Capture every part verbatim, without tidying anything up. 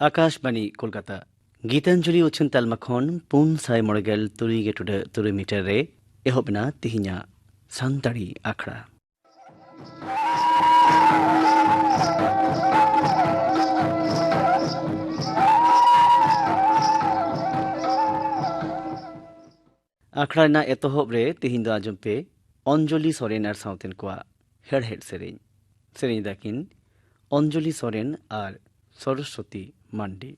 ᱟᱠᱟᱥᱵᱟᱬᱤ ᱠᱳᱞᱠᱟᱛᱟ᱾ ᱜᱤᱛᱟᱧᱡᱚᱞᱤ ᱩᱪᱷᱟᱹᱱ ᱛᱟᱞᱢᱟ ᱠᱷᱚᱱ ᱯᱩᱱ ᱥᱟᱭ ᱢᱚᱬᱮ ᱜᱮᱞ ᱛᱩᱨᱩᱭ ᱜᱮ ᱴᱩᱰᱟᱹᱜ ᱛᱩᱨᱩᱭ ᱢᱤᱴᱟᱨ ᱨᱮ ᱮᱦᱚᱵ ᱮᱱᱟ ᱛᱮᱦᱮᱧᱟᱜ ᱥᱟᱱᱛᱟᱲᱤ ᱟᱠᱷᱲᱟ᱾ ᱟᱠᱷᱲᱟ ᱨᱮᱱᱟᱜ ᱮᱛᱚᱦᱚᱵ ᱨᱮ ᱛᱮᱦᱮᱧ ᱫᱚ ᱟᱸᱡᱚᱢ ᱯᱮ ᱚᱧᱡᱚᱞᱤ ᱥᱚᱨᱮᱱ ᱟᱨ ᱥᱟᱶᱛᱮᱱ ᱠᱚᱣᱟᱜ ᱦᱮᱲᱦᱮᱫ ᱥᱮᱨᱮᱧ᱾ ᱥᱮᱨᱮᱧ ᱫᱟᱠᱤᱱ ᱚᱧᱡᱚᱞᱤ ᱥᱚᱨᱮᱱ ᱟᱨ ᱥᱚᱨᱚᱥᱣᱚᱛᱤ ᱢᱟᱱᱰᱤ᱾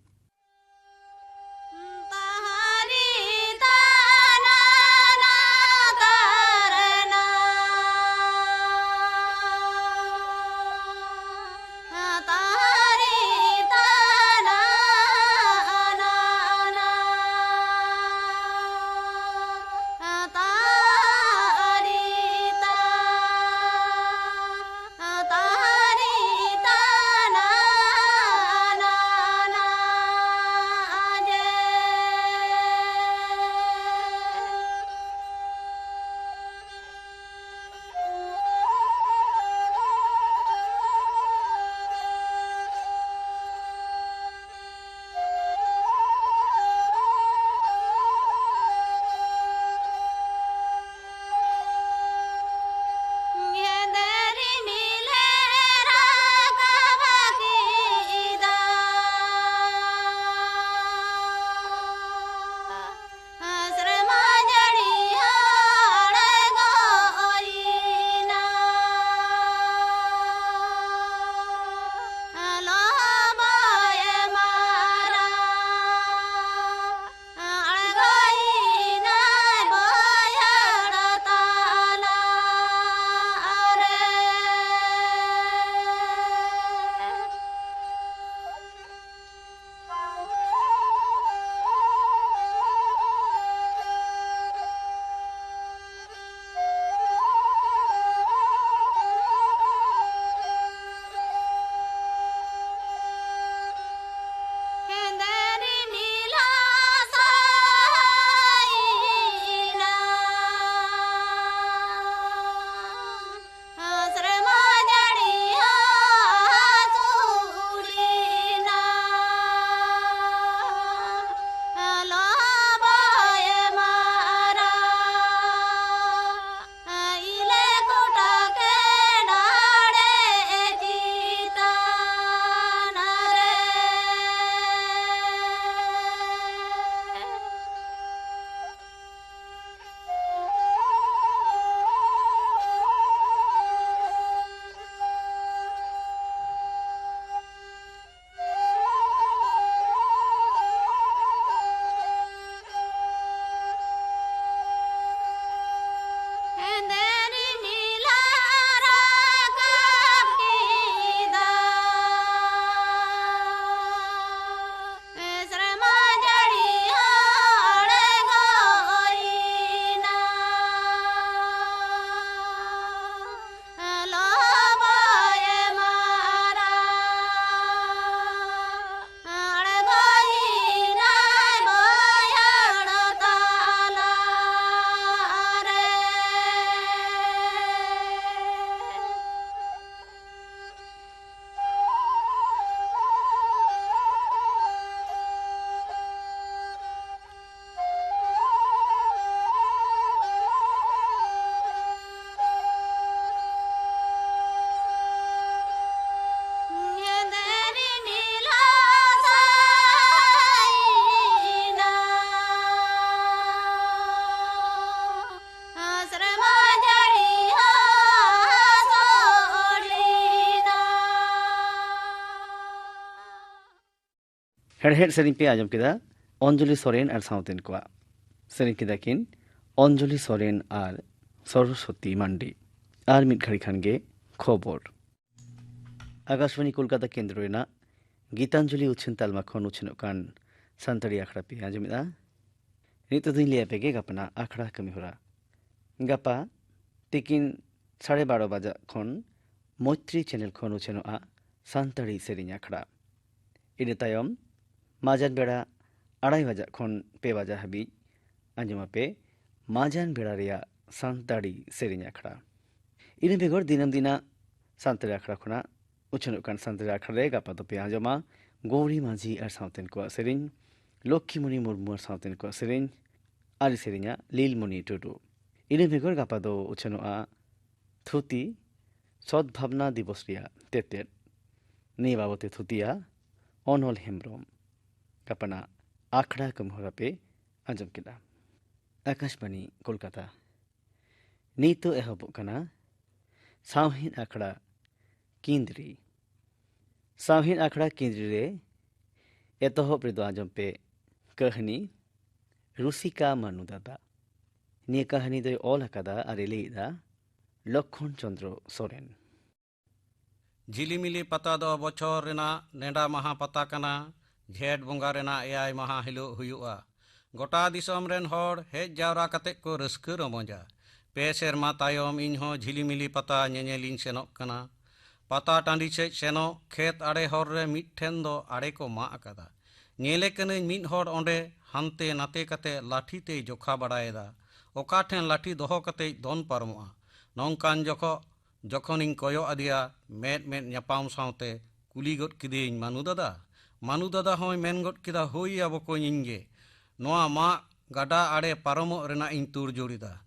ᱦᱮᱲᱦᱮᱫ ᱥᱮᱨᱮᱧ ᱯᱮ ᱟᱸᱡᱚᱢ ᱠᱮᱫᱟ ᱚᱧᱡᱚᱞᱤ ᱥᱚᱨᱮᱱ ᱟᱨ ᱥᱟᱶᱛᱮᱱ ᱠᱚᱣᱟᱜ᱾ ᱥᱮᱨᱮᱧ ᱠᱮᱫᱟ ᱠᱤᱱ ᱚᱧᱡᱚᱞᱤ ᱥᱚᱨᱮᱱ ᱟᱨ ᱥᱚᱨᱚᱥᱚᱛᱤ ᱢᱟᱱᱰᱤ᱾ ᱟᱨ ᱢᱤᱫ ᱜᱷᱟᱹᱲᱤ ᱠᱷᱟᱱ ᱜᱮ ᱠᱷᱚᱵᱚᱨ᱾ ᱟᱠᱟᱥᱵᱟᱬᱤ ᱠᱳᱞᱠᱟᱛᱟ ᱠᱮᱱᱫᱨᱚ ᱨᱮᱱᱟᱜ ᱜᱤᱛᱟᱧᱡᱚᱞᱤ ᱩᱪᱷᱟᱹᱱ ᱛᱟᱞᱢᱟ ᱠᱷᱚᱱ ᱩᱪᱷᱟᱹᱱᱚᱜ ᱠᱟᱱ ᱥᱟᱱᱛᱟᱲᱤ ᱟᱠᱷᱲᱟ ᱯᱮ ᱟᱸᱡᱚᱢᱮᱫᱟ᱾ ᱱᱤᱛᱚᱜ ᱫᱚᱧ ᱞᱟᱹᱭ ᱟᱯᱮ ᱜᱮ ᱜᱟᱯᱟᱱᱟᱜ ᱟᱠᱷᱲᱟ ᱠᱟᱹᱢᱤᱦᱚᱨᱟ᱾ ᱜᱟᱯᱟ ᱛᱤᱠᱤᱱ ᱥᱟᱲᱮ ᱵᱟᱨᱚ ᱵᱟᱡᱟᱜ ᱠᱷᱚᱱ ᱢᱚᱭᱛᱨᱤ ᱪᱮᱱᱮᱞ ᱠᱷᱚᱱ ᱩᱪᱷᱟᱹᱱᱚᱜᱼᱟ ᱥᱟᱱᱛᱟᱲᱤ ᱥᱮᱨᱮᱧ ᱟᱠᱷᱲᱟ᱾ ᱤᱱᱟᱹ ᱛᱟᱭᱚᱢ ᱢᱟᱡᱟᱱ ᱵᱮᱲᱟ ᱟᱲᱟᱭ ᱵᱟᱡᱟᱜ ᱠᱷᱚᱱ ᱯᱮ ᱵᱟᱡᱟ ᱦᱟᱹᱵᱤᱡ ᱟᱸᱡᱚᱢᱟᱯᱮ ᱢᱟᱡᱟᱱ ᱵᱮᱲᱟ ᱨᱮᱭᱟᱜ ᱥᱟᱱᱛᱟᱲᱤ ᱥᱮᱨᱮᱧ ᱟᱠᱷᱲᱟ᱾ ᱤᱱᱟᱹ ᱵᱮᱜᱚᱨ ᱫᱤᱱᱟᱹᱢ ᱫᱤᱱᱟᱜ ᱥᱟᱱᱛᱟᱲᱤ ᱟᱠᱷᱲᱟ ᱠᱷᱚᱱᱟᱜ ᱩᱪᱷᱟᱹᱱᱚᱜ ᱠᱟᱱ ᱥᱟᱱᱛᱟᱲᱤ ᱟᱠᱷᱲᱟ ᱨᱮ ᱜᱟᱯᱟ ᱫᱚᱯᱮ ᱟᱸᱡᱚᱢᱟ ᱜᱳᱣᱨᱤ ᱢᱟᱹᱡᱷᱤ ᱟᱨ ᱥᱟᱶᱛᱮᱱ ᱠᱚᱣᱟᱜ ᱥᱮᱨᱮᱧ, ᱞᱚᱠᱠᱷᱤᱢᱩᱱᱤ ᱢᱩᱨᱢᱩ ᱟᱨ ᱥᱟᱶᱛᱮᱱ ᱠᱚᱣᱟᱜ ᱥᱮᱨᱮᱧ, ᱟᱹᱨᱤ ᱥᱮᱨᱮᱧᱟᱜ ᱞᱤᱞᱢᱩᱱᱤ ᱴᱩᱰᱩ᱾ ᱤᱱᱟᱹ ᱵᱮᱜᱚᱨ ᱜᱟᱯᱟ ᱫᱚ ᱩᱪᱷᱟᱹᱱᱚᱜᱼᱟ ᱛᱷᱩᱛᱤ, ᱥᱚᱫ ᱵᱷᱟᱵᱽᱱᱟ ᱫᱤᱵᱚᱥ ᱨᱮᱭᱟᱜ ᱛᱮᱛᱮᱫ᱾ ᱱᱤᱭᱟᱹ ᱵᱟᱵᱚᱛ ᱮ ᱛᱷᱩᱛᱤᱭᱟ ᱚᱱᱚᱞ ᱦᱮᱢᱵᱨᱚᱢ᱾ ᱜᱟᱯᱟᱱᱟᱜ ᱟᱠᱷᱲᱟ ᱠᱟᱹᱢᱤᱦᱚᱨᱟ ᱯᱮ ᱟᱸᱡᱚᱢ ᱠᱮᱫᱟ᱾ ᱟᱠᱟᱥᱵᱟᱬᱤ ᱠᱳᱞᱠᱟᱛᱟ᱾ ᱱᱤᱛᱚᱜ ᱮᱦᱚᱵᱚᱜ ᱠᱟᱱᱟ ᱥᱟᱶᱦᱮᱫ ᱟᱠᱷᱲᱟ ᱠᱤᱸᱫᱽᱨᱤ᱾ ᱥᱟᱶᱦᱮᱫ ᱟᱠᱷᱲᱟ ᱠᱤᱸᱫᱽᱨᱤ ᱨᱮ ᱮᱛᱚᱦᱚᱵ ᱨᱮᱫᱚ ᱟᱸᱡᱚᱢ ᱯᱮ ᱠᱟᱹᱦᱱᱤ ᱨᱩᱥᱤᱠᱟ ᱢᱟᱹᱱᱩ ᱫᱟᱫᱟ᱾ ᱱᱤᱭᱟᱹ ᱠᱟᱹᱦᱱᱤ ᱫᱚᱭ ᱚᱞ ᱟᱠᱟᱫᱟ ᱟᱨ ᱮ ᱞᱟᱹᱭ ᱮᱫᱟ ᱞᱚᱠᱠᱷᱚᱱ ᱪᱚᱸᱫᱽᱨᱚ ᱥᱚᱨᱮᱱ᱾ ᱡᱷᱤᱞᱤᱢᱤᱞᱤ ᱯᱟᱛᱟ ᱫᱚ ᱵᱚᱪᱷᱚᱨ ᱨᱮᱱᱟᱜ ᱱᱮᱰᱟ ᱢᱟᱦᱟ ᱯᱟᱛᱟ ᱠᱟᱱᱟ᱾ ᱡᱷᱮᱸᱴ ᱵᱚᱸᱜᱟ ᱨᱮᱱᱟᱜ ᱮᱭᱟᱭ ᱢᱟᱦᱟ ᱦᱤᱞᱳᱜ ᱦᱩᱭᱩᱜᱼᱟ᱾ ᱜᱚᱴᱟ ᱫᱤᱥᱚᱢ ᱨᱮᱱ ᱦᱚᱲ ᱦᱮᱡ ᱡᱟᱣᱨᱟ ᱠᱟᱛᱮ ᱠᱚ ᱨᱟᱹᱥᱠᱟᱹ ᱨᱚᱢᱚᱡᱟ᱾ ᱯᱮ ᱥᱮᱨᱢᱟ ᱛᱟᱭᱚᱢ ᱤᱧ ᱦᱚᱸ ᱡᱷᱤᱞᱤᱢᱤᱞᱤ ᱯᱟᱛᱟ ᱧᱮᱧᱮᱞᱤᱧ ᱥᱮᱱᱚᱜ ᱠᱟᱱᱟ᱾ ᱯᱟᱛᱟ ᱴᱟᱺᱰᱤ ᱥᱮᱫ ᱥᱮᱱᱚᱜ ᱠᱷᱮᱛ ᱟᱲᱮ ᱦᱚᱨ ᱨᱮ ᱢᱤᱫ ᱴᱷᱮᱱ ᱫᱚ ᱟᱲᱮ ᱠᱚ ᱢᱟᱜ ᱟᱠᱟᱫᱟ᱾ ᱧᱮᱞᱮ ᱠᱟᱹᱱᱟᱹᱧ ᱢᱤᱫ ᱦᱚᱲ ᱚᱸᱰᱮ ᱦᱟᱱᱛᱮ ᱱᱟᱛᱮ ᱠᱟᱛᱮ ᱞᱟᱴᱷᱤ ᱛᱮᱭ ᱡᱚᱠᱷᱟ ᱵᱟᱲᱟᱭᱮᱫᱟ᱾ ᱚᱠᱟ ᱴᱷᱮᱱ ᱞᱟᱴᱷᱤ ᱫᱚᱦᱚ ᱠᱟᱛᱮᱭ ᱫᱚᱱ ᱯᱟᱨᱚᱢᱚᱜᱼᱟ᱾ ᱱᱚᱝᱠᱟᱱ ᱡᱚᱠᱷᱚᱜ ᱡᱚᱠᱷᱚᱱᱤᱧ ᱠᱚᱭᱚᱜ ᱟᱫᱮᱭᱟ, ᱢᱮᱫ ᱢᱮᱫ ᱧᱟᱯᱟᱢ ᱥᱟᱶᱛᱮ ᱠᱩᱞᱤ ᱜᱚᱫ ᱠᱤᱫᱤᱭᱟᱹᱧ, "ᱢᱟᱱᱩ ᱫᱟᱫᱟ?" ᱢᱟᱱᱩ ᱫᱟᱫᱟ ᱦᱚᱸᱭ ᱢᱮᱱ ᱜᱚᱫ ᱠᱮᱫᱟ, "ᱦᱳᱭ ᱭᱟ ᱵᱚᱠᱚᱧ, ᱤᱧ ᱜᱮ᱾ ᱱᱚᱣᱟ ᱢᱟᱜ ᱜᱟᱰᱟ ᱟᱲᱮ ᱯᱟᱨᱚᱢᱚᱜ ᱨᱮᱱᱟᱜ ᱤᱧ ᱛᱩᱨ ᱡᱳᱲ ᱮᱫᱟ᱾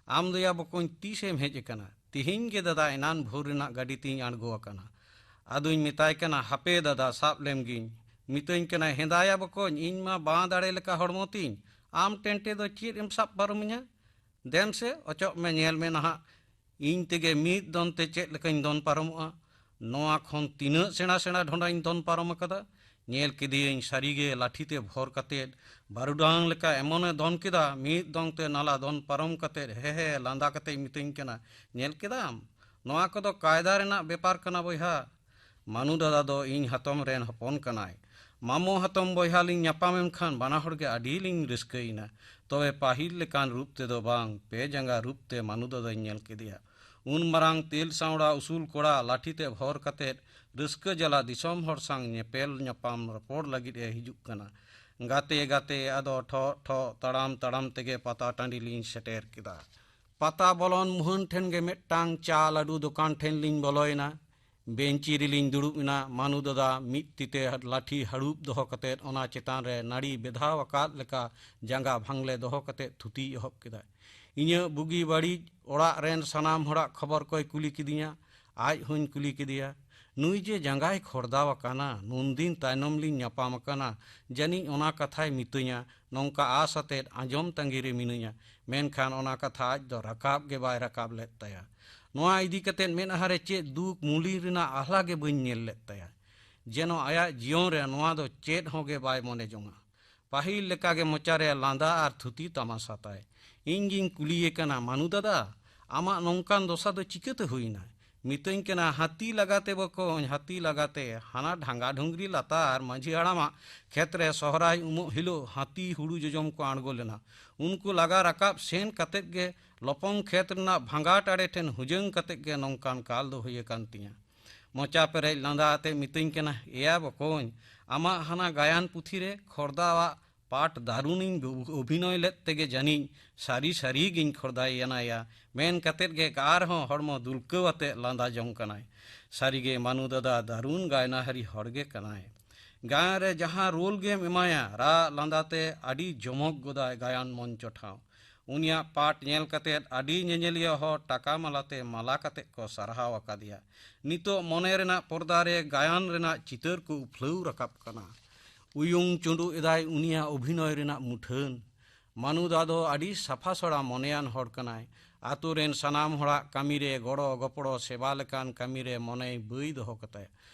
ᱟᱢ ᱫᱚ ᱭᱟ ᱵᱚᱠᱚᱧ ᱛᱤᱥᱮᱢ ᱦᱮᱡ ᱟᱠᱟᱱᱟ?" "ᱛᱤᱦᱤᱧ ᱜᱮ ᱫᱟᱫᱟ, ᱮᱱᱟᱱ ᱵᱷᱳᱨ ᱨᱮᱱᱟᱜ ᱜᱟᱹᱰᱤ ᱛᱤᱧ ᱟᱬᱜᱚ ᱟᱠᱟᱱᱟ᱾" ᱟᱫᱚᱧ ᱢᱮᱛᱟᱭ ᱠᱟᱱᱟ, "ᱦᱟᱯᱮ ᱫᱟᱫᱟ, ᱥᱟᱵ ᱞᱮᱢ ᱜᱤᱧ᱾" ᱢᱤᱛᱟᱹᱧ ᱠᱟᱱᱟᱭ, "ᱦᱮᱸᱫᱟ ᱭᱟ ᱵᱚᱠᱚᱧ, ᱤᱧ ᱢᱟ ᱵᱟᱸ ᱫᱟᱲᱮ ᱞᱮᱠᱟ ᱦᱚᱲᱢᱚ ᱛᱤᱧ, ᱟᱢ ᱴᱮᱱᱴᱮ ᱫᱚ ᱪᱮᱫ ᱮᱢ ᱥᱟᱵ ᱯᱟᱨᱚᱢᱤᱧᱟ? ᱫᱮᱱ ᱥᱮ, ᱚᱪᱚᱜ ᱢᱮ, ᱧᱮᱞ ᱢᱮ ᱱᱟᱦᱟᱜ, ᱤᱧ ᱛᱮᱜᱮ ᱢᱤᱫ ᱫᱚᱱ ᱛᱮ ᱪᱮᱫ ᱞᱮᱠᱟᱧ ᱫᱚᱱ ᱯᱟᱨᱚᱢᱚᱜᱼᱟ᱾ ᱱᱚᱣᱟ ᱠᱷᱚᱱ ᱛᱤᱱᱟᱹᱜ ᱥᱮᱬᱟ ᱥᱮᱬᱟ ᱰᱷᱚᱸᱰᱟᱧ ᱫᱚᱱ ᱯᱟᱨᱚᱢ ᱟᱠᱟᱫᱟ, ᱧᱮᱞ ᱠᱮᱫᱮᱭᱟᱹᱧ ᱥᱟᱹᱨᱤᱜᱮ ᱞᱟᱹᱴᱷᱤ ᱛᱮ ᱵᱷᱚᱨ ᱠᱟᱛᱮᱫ ᱵᱟᱹᱨᱩᱰᱟᱝ ᱞᱮᱠᱟ ᱮᱢᱚᱱᱮ ᱫᱚᱱ ᱠᱮᱫᱟ, ᱢᱤᱫ ᱫᱚᱱ ᱛᱮ ᱱᱟᱞᱟ ᱫᱚᱱ ᱯᱟᱨᱚᱢ ᱠᱟᱛᱮᱫ ᱦᱮ ᱦᱮ ᱞᱟᱸᱫᱟ ᱠᱟᱛᱮᱭ ᱢᱤᱛᱟᱹᱧ ᱠᱟᱱᱟ, "ᱧᱮᱞ ᱠᱮᱫᱟᱢ? ᱱᱚᱣᱟ ᱠᱚᱫᱚ ᱠᱟᱭᱫᱟ ᱨᱮᱱᱟᱜ ᱵᱮᱯᱟᱨ ᱠᱟᱱᱟ ᱵᱚᱭᱦᱟ᱾ ᱢᱟᱱᱩ ᱫᱟᱫᱟ ᱫᱚ ᱤᱧ ᱦᱟᱛᱚᱢ ᱨᱮᱱ ᱦᱚᱯᱚᱱ ᱠᱟᱱᱟᱭ᱾ ᱢᱟᱢᱚ ᱦᱟᱛᱚᱢ ᱵᱚᱭᱦᱟ ᱞᱤᱧ ᱧᱟᱯᱟᱢ ᱮᱱ ᱠᱷᱟᱱ ᱵᱟᱱᱟ ᱦᱚᱲ ᱜᱮ ᱟᱹᱰᱤ ᱞᱤᱧ ᱨᱟᱹᱥᱠᱟᱹᱭᱮᱱᱟ᱾ ᱛᱚᱵᱮ ᱯᱟᱹᱦᱤᱞ ᱞᱮᱠᱟᱱ ᱨᱩᱯ ᱛᱮᱫᱚ ᱵᱟᱝ, ᱯᱮ ᱡᱟᱸᱜᱟ ᱨᱩᱯ ᱛᱮ ᱢᱟᱱᱩ ᱫᱟᱫᱟᱧ ᱧᱮᱞ ᱠᱮᱫᱮᱭᱟ᱾ ᱩᱱ ᱢᱟᱨᱟᱝ ᱛᱮᱞ ᱥᱟᱶᱲᱟ ᱩᱥᱩᱞ ᱠᱚᱲᱟ ᱞᱟᱹᱴᱷᱤ ᱛᱮ ᱵᱷᱚᱨ ᱠᱟᱛᱮᱫ ᱨᱟᱹᱥᱠᱟᱹ ᱡᱟᱞᱟ ᱫᱤᱥᱚᱢ ᱦᱚᱲ ᱥᱟᱝ ᱧᱮᱯᱮᱞ ᱧᱟᱯᱟᱢ ᱨᱚᱯᱚᱲ ᱞᱟᱹᱜᱤᱫ ᱮ ᱦᱤᱡᱩᱜ ᱠᱟᱱᱟ᱾ ᱜᱟᱛᱮ ᱜᱟᱛᱮ ᱟᱫᱚ ᱴᱷᱚᱜ ᱴᱷᱚᱜ ᱛᱟᱲᱟᱢ ᱛᱟᱲᱟᱢ ᱛᱮᱜᱮ ᱯᱟᱛᱟ ᱴᱟᱺᱰᱤ ᱞᱤᱧ ᱥᱮᱴᱮᱨ ᱠᱮᱫᱟ᱾ ᱯᱟᱛᱟ ᱵᱚᱞᱚᱱ ᱢᱩᱦᱟᱹᱱ ᱴᱷᱮᱱ ᱜᱮ ᱢᱤᱫᱴᱟᱝ ᱪᱟ ᱞᱟᱹᱰᱩ ᱫᱚᱠᱟᱱ ᱴᱷᱮᱱ ᱞᱤᱧ ᱵᱚᱞᱚᱭᱮᱱᱟ᱾ ᱵᱮᱧᱪᱤ ᱨᱮᱞᱤᱧ ᱫᱩᱲᱩᱵ ᱮᱱᱟ᱾ ᱢᱟᱱᱩ ᱫᱟᱫᱟ ᱢᱤᱫ ᱛᱤ ᱛᱮ ᱞᱟᱹᱴᱷᱤ ᱦᱟᱹᱲᱩᱵ ᱫᱚᱦᱚ ᱠᱟᱛᱮᱫ ᱚᱱᱟ ᱪᱮᱛᱟᱱ ᱨᱮ ᱱᱟᱹᱲᱤ ᱵᱮᱫᱷᱟᱣ ᱟᱠᱟᱫ ᱞᱮᱠᱟ ᱡᱟᱸᱜᱟ ᱵᱷᱟᱝᱞᱮ ᱫᱚᱦᱚ ᱠᱟᱛᱮᱫ ᱛᱷᱩᱛᱤ ᱮᱦᱚᱵ ᱠᱮᱫᱟᱭ᱾ ᱤᱧᱟᱹᱜ ᱵᱩᱜᱤ ᱵᱟᱹᱲᱤᱡ ᱚᱲᱟᱜ ᱨᱮᱱ ᱥᱟᱱᱟᱢ ᱦᱚᱲᱟᱜ ᱠᱷᱚᱵᱚᱨ ᱠᱚᱭ ᱠᱩᱞᱤ ᱠᱤᱫᱤᱧᱟ᱾ ᱟᱡ ᱦᱚᱸᱧ ᱠᱩᱞᱤ ᱠᱮᱫᱮᱭᱟ, "ᱱᱩᱭ ᱡᱮ ᱡᱟᱸᱜᱟᱭ ᱠᱷᱚᱲᱫᱟᱣ ᱟᱠᱟᱱᱟ, ᱱᱩᱱᱫᱤᱱ ᱛᱟᱭᱱᱚᱢ ᱞᱤᱧ ᱧᱟᱯᱟᱢ ᱟᱠᱟᱱᱟ, ᱡᱟᱹᱱᱤᱡ ᱚᱱᱟ ᱠᱟᱛᱷᱟᱭ ᱢᱤᱛᱟᱹᱧᱟ, ᱱᱚᱝᱠᱟ ᱟᱸᱥ ᱟᱛᱮᱫ ᱟᱸᱡᱚᱢ ᱛᱟᱺᱜᱤ ᱨᱮ ᱢᱤᱱᱟᱹᱧᱟ᱾" ᱢᱮᱱᱠᱷᱟᱱ ᱚᱱᱟ ᱠᱟᱛᱷᱟ ᱟᱡ ᱫᱚ ᱨᱟᱠᱟᱵ ᱜᱮ ᱵᱟᱭ ᱨᱟᱠᱟᱵ ᱞᱮᱫ ᱛᱟᱭᱟ᱾ ᱱᱚᱣᱟ ᱤᱫᱤ ᱠᱟᱛᱮᱫ ᱢᱮᱫᱦᱟ ᱨᱮ ᱪᱮᱫ ᱫᱩᱠ ᱢᱩᱞᱤᱱ ᱨᱮᱱᱟᱜ ᱟᱦᱞᱟ ᱜᱮ ᱵᱟᱹᱧ ᱧᱮᱞ ᱞᱮᱫ ᱛᱟᱭᱟ᱾ ᱡᱮᱱᱚ ᱟᱭᱟᱜ ᱡᱤᱭᱚᱱ ᱨᱮ ᱱᱚᱣᱟ ᱫᱚ ᱪᱮᱫ ᱦᱚᱸ ᱜᱮ ᱵᱟᱭ ᱢᱚᱱᱮ ᱡᱚᱝᱟ᱾ ᱯᱟᱹᱦᱤᱞ ᱞᱮᱠᱟᱜᱮ ᱢᱚᱪᱟᱨᱮ ᱞᱟᱸᱫᱟ ᱟᱨ ᱛᱷᱩᱛᱤ ᱛᱟᱢᱟᱥᱟ ᱛᱟᱭ᱾ ᱤᱧ ᱜᱤᱧ ᱠᱩᱞᱤᱭᱮ ᱠᱟᱱᱟ, "ᱢᱟᱱᱩ ᱫᱟᱫᱟ, ᱟᱢᱟᱜ ᱱᱚᱝᱠᱟᱱ ᱫᱚᱥᱟ ᱫᱚ ᱪᱤᱠᱟᱹᱛᱮ ᱦᱩᱭᱱᱟ?" ᱢᱤᱛᱟᱹᱧ ᱠᱟᱱᱟ, "ᱦᱟᱹᱛᱤ ᱞᱟᱜᱟᱛᱮ ᱵᱚᱠᱚᱧ, ᱦᱟᱹᱛᱤ ᱞᱟᱜᱟᱛᱮ, ᱦᱟᱱᱟ ᱰᱷᱟᱸᱜᱟ ᱰᱷᱩᱝᱜᱽᱨᱤ ᱞᱟᱛᱟᱨ ᱢᱟᱹᱡᱷᱤ ᱦᱟᱲᱟᱢᱟᱜ ᱠᱷᱮᱛ ᱨᱮ ᱥᱚᱦᱨᱟᱭ ᱩᱢᱩᱜ ᱦᱤᱞᱳᱜ ᱦᱟᱹᱛᱤ ᱦᱩᱲᱩ ᱡᱚᱡᱚᱢ ᱠᱚ ᱟᱬᱜᱚ ᱞᱮᱱᱟ᱾ ᱩᱱᱠᱩ ᱞᱟᱜᱟ ᱨᱟᱠᱟᱵ ᱥᱮᱱ ᱠᱟᱛᱮᱫ ᱜᱮ ᱞᱚᱯᱚᱝ ᱠᱷᱮᱛ ᱨᱮᱱᱟᱜ ᱵᱷᱟᱸᱜᱟᱴ ᱟᱲᱮ ᱴᱷᱮᱱ ᱦᱩᱡᱟᱹᱝ ᱠᱟᱛᱮᱫ ᱜᱮ ᱱᱚᱝᱠᱟᱱ ᱠᱟᱞ ᱫᱚ ᱦᱩᱭ ᱟᱠᱟᱱ ᱛᱤᱧᱟ᱾" ᱢᱚᱪᱟ ᱯᱮᱨᱮᱡ ᱞᱟᱸᱫᱟ ᱟᱛᱮ ᱢᱤᱛᱟᱹᱧ ᱠᱟᱱᱟ, "ᱮᱭᱟ ᱵᱚᱠᱚᱧ, ᱟᱢᱟᱜ ᱦᱟᱱᱟ ᱜᱟᱭᱟᱱ ᱯᱩᱛᱷᱤ ᱨᱮ ᱠᱷᱚᱨᱫᱟᱣᱟᱜ ᱯᱟᱴ ᱫᱟᱨᱩᱱᱤᱧ ᱚᱵᱷᱤᱱᱚᱭ ᱞᱮᱫ ᱛᱮᱜᱮ ᱡᱟᱹᱱᱤᱡ ᱥᱟᱹᱨᱤ ᱥᱟᱹᱨᱤ ᱜᱤᱧ ᱠᱷᱚᱨᱫᱟᱭᱮᱱᱟᱭᱟ", ᱢᱮᱱ ᱠᱟᱛᱮᱫ ᱜᱮ ᱟᱨᱦᱚᱸ ᱦᱚᱲᱢᱚ ᱫᱩᱞᱠᱟᱹᱣ ᱟᱛᱮ ᱞᱟᱸᱫᱟ ᱡᱚᱝ ᱠᱟᱱᱟᱭ᱾ ᱥᱟᱹᱨᱤᱜᱮ ᱢᱟᱱᱩ ᱫᱟᱫᱟ ᱫᱟᱨᱩᱱ ᱜᱟᱭᱱᱟᱦᱟᱨᱤ ᱦᱚᱲ ᱜᱮ ᱠᱟᱱᱟᱭ᱾ ᱜᱟᱭᱟᱱ ᱨᱮ ᱡᱟᱦᱟᱸ ᱨᱳᱞ ᱜᱮᱢ ᱮᱢᱟᱭᱟ, ᱨᱟᱜ ᱞᱟᱸᱫᱟ ᱛᱮ ᱟᱹᱰᱤ ᱡᱚᱢᱚᱠ ᱜᱚᱫᱟᱭ ᱜᱟᱭᱟᱱ ᱢᱚᱧᱪᱚ ᱴᱷᱟᱶ᱾ ᱩᱱᱤᱭᱟᱜ ᱯᱟᱴ ᱧᱮᱞ ᱠᱟᱛᱮᱫ ᱟᱹᱰᱤ ᱧᱮᱧᱮᱞᱤᱭᱟᱹ ᱦᱚᱲ ᱴᱟᱠᱟ ᱢᱟᱞᱟᱛᱮ ᱢᱟᱞᱟ ᱠᱟᱛᱮᱫ ᱠᱚ ᱥᱟᱨᱦᱟᱣ ᱟᱠᱟᱫᱮᱭᱟ᱾ ᱱᱤᱛᱚᱜ ᱢᱚᱱᱮ ᱨᱮᱱᱟᱜ ᱯᱚᱨᱫᱟ ᱨᱮ ᱜᱟᱭᱟᱱ ᱨᱮᱱᱟᱜ ᱪᱤᱛᱟᱹᱨ ᱠᱚ ᱩᱯᱷᱞᱟᱹᱣ ᱨᱟᱠᱟᱵ ᱠᱟᱱᱟ᱾ ᱩᱭᱩᱝ ᱪᱩᱸᱰᱩ ᱮᱫᱟᱭ ᱩᱱᱤᱭᱟᱜ ᱚᱵᱷᱤᱱᱚᱭ ᱨᱮᱱᱟᱜ ᱢᱩᱴᱷᱟᱹᱱ᱾ ᱢᱟᱱᱩ ᱫᱟ ᱫᱚ ᱟᱹᱰᱤ ᱥᱟᱯᱷᱟ ᱥᱚᱲᱟ ᱢᱚᱱᱮᱭᱟᱱ ᱦᱚᱲ ᱠᱟᱱᱟᱭ᱾ ᱟᱛᱳ ᱨᱮᱱ ᱥᱟᱱᱟᱢ ᱦᱚᱲᱟᱜ ᱠᱟᱹᱢᱤ ᱨᱮ ᱜᱚᱲᱚ ᱜᱚᱯᱚᱲᱚ, ᱥᱮᱵᱟ ᱞᱮᱠᱟᱱ ᱠᱟᱹᱢᱤ ᱨᱮ ᱢᱚᱱᱮᱭ ᱵᱟᱹᱭ ᱫᱚᱦᱚ ᱠᱟᱛᱟᱭᱟ᱾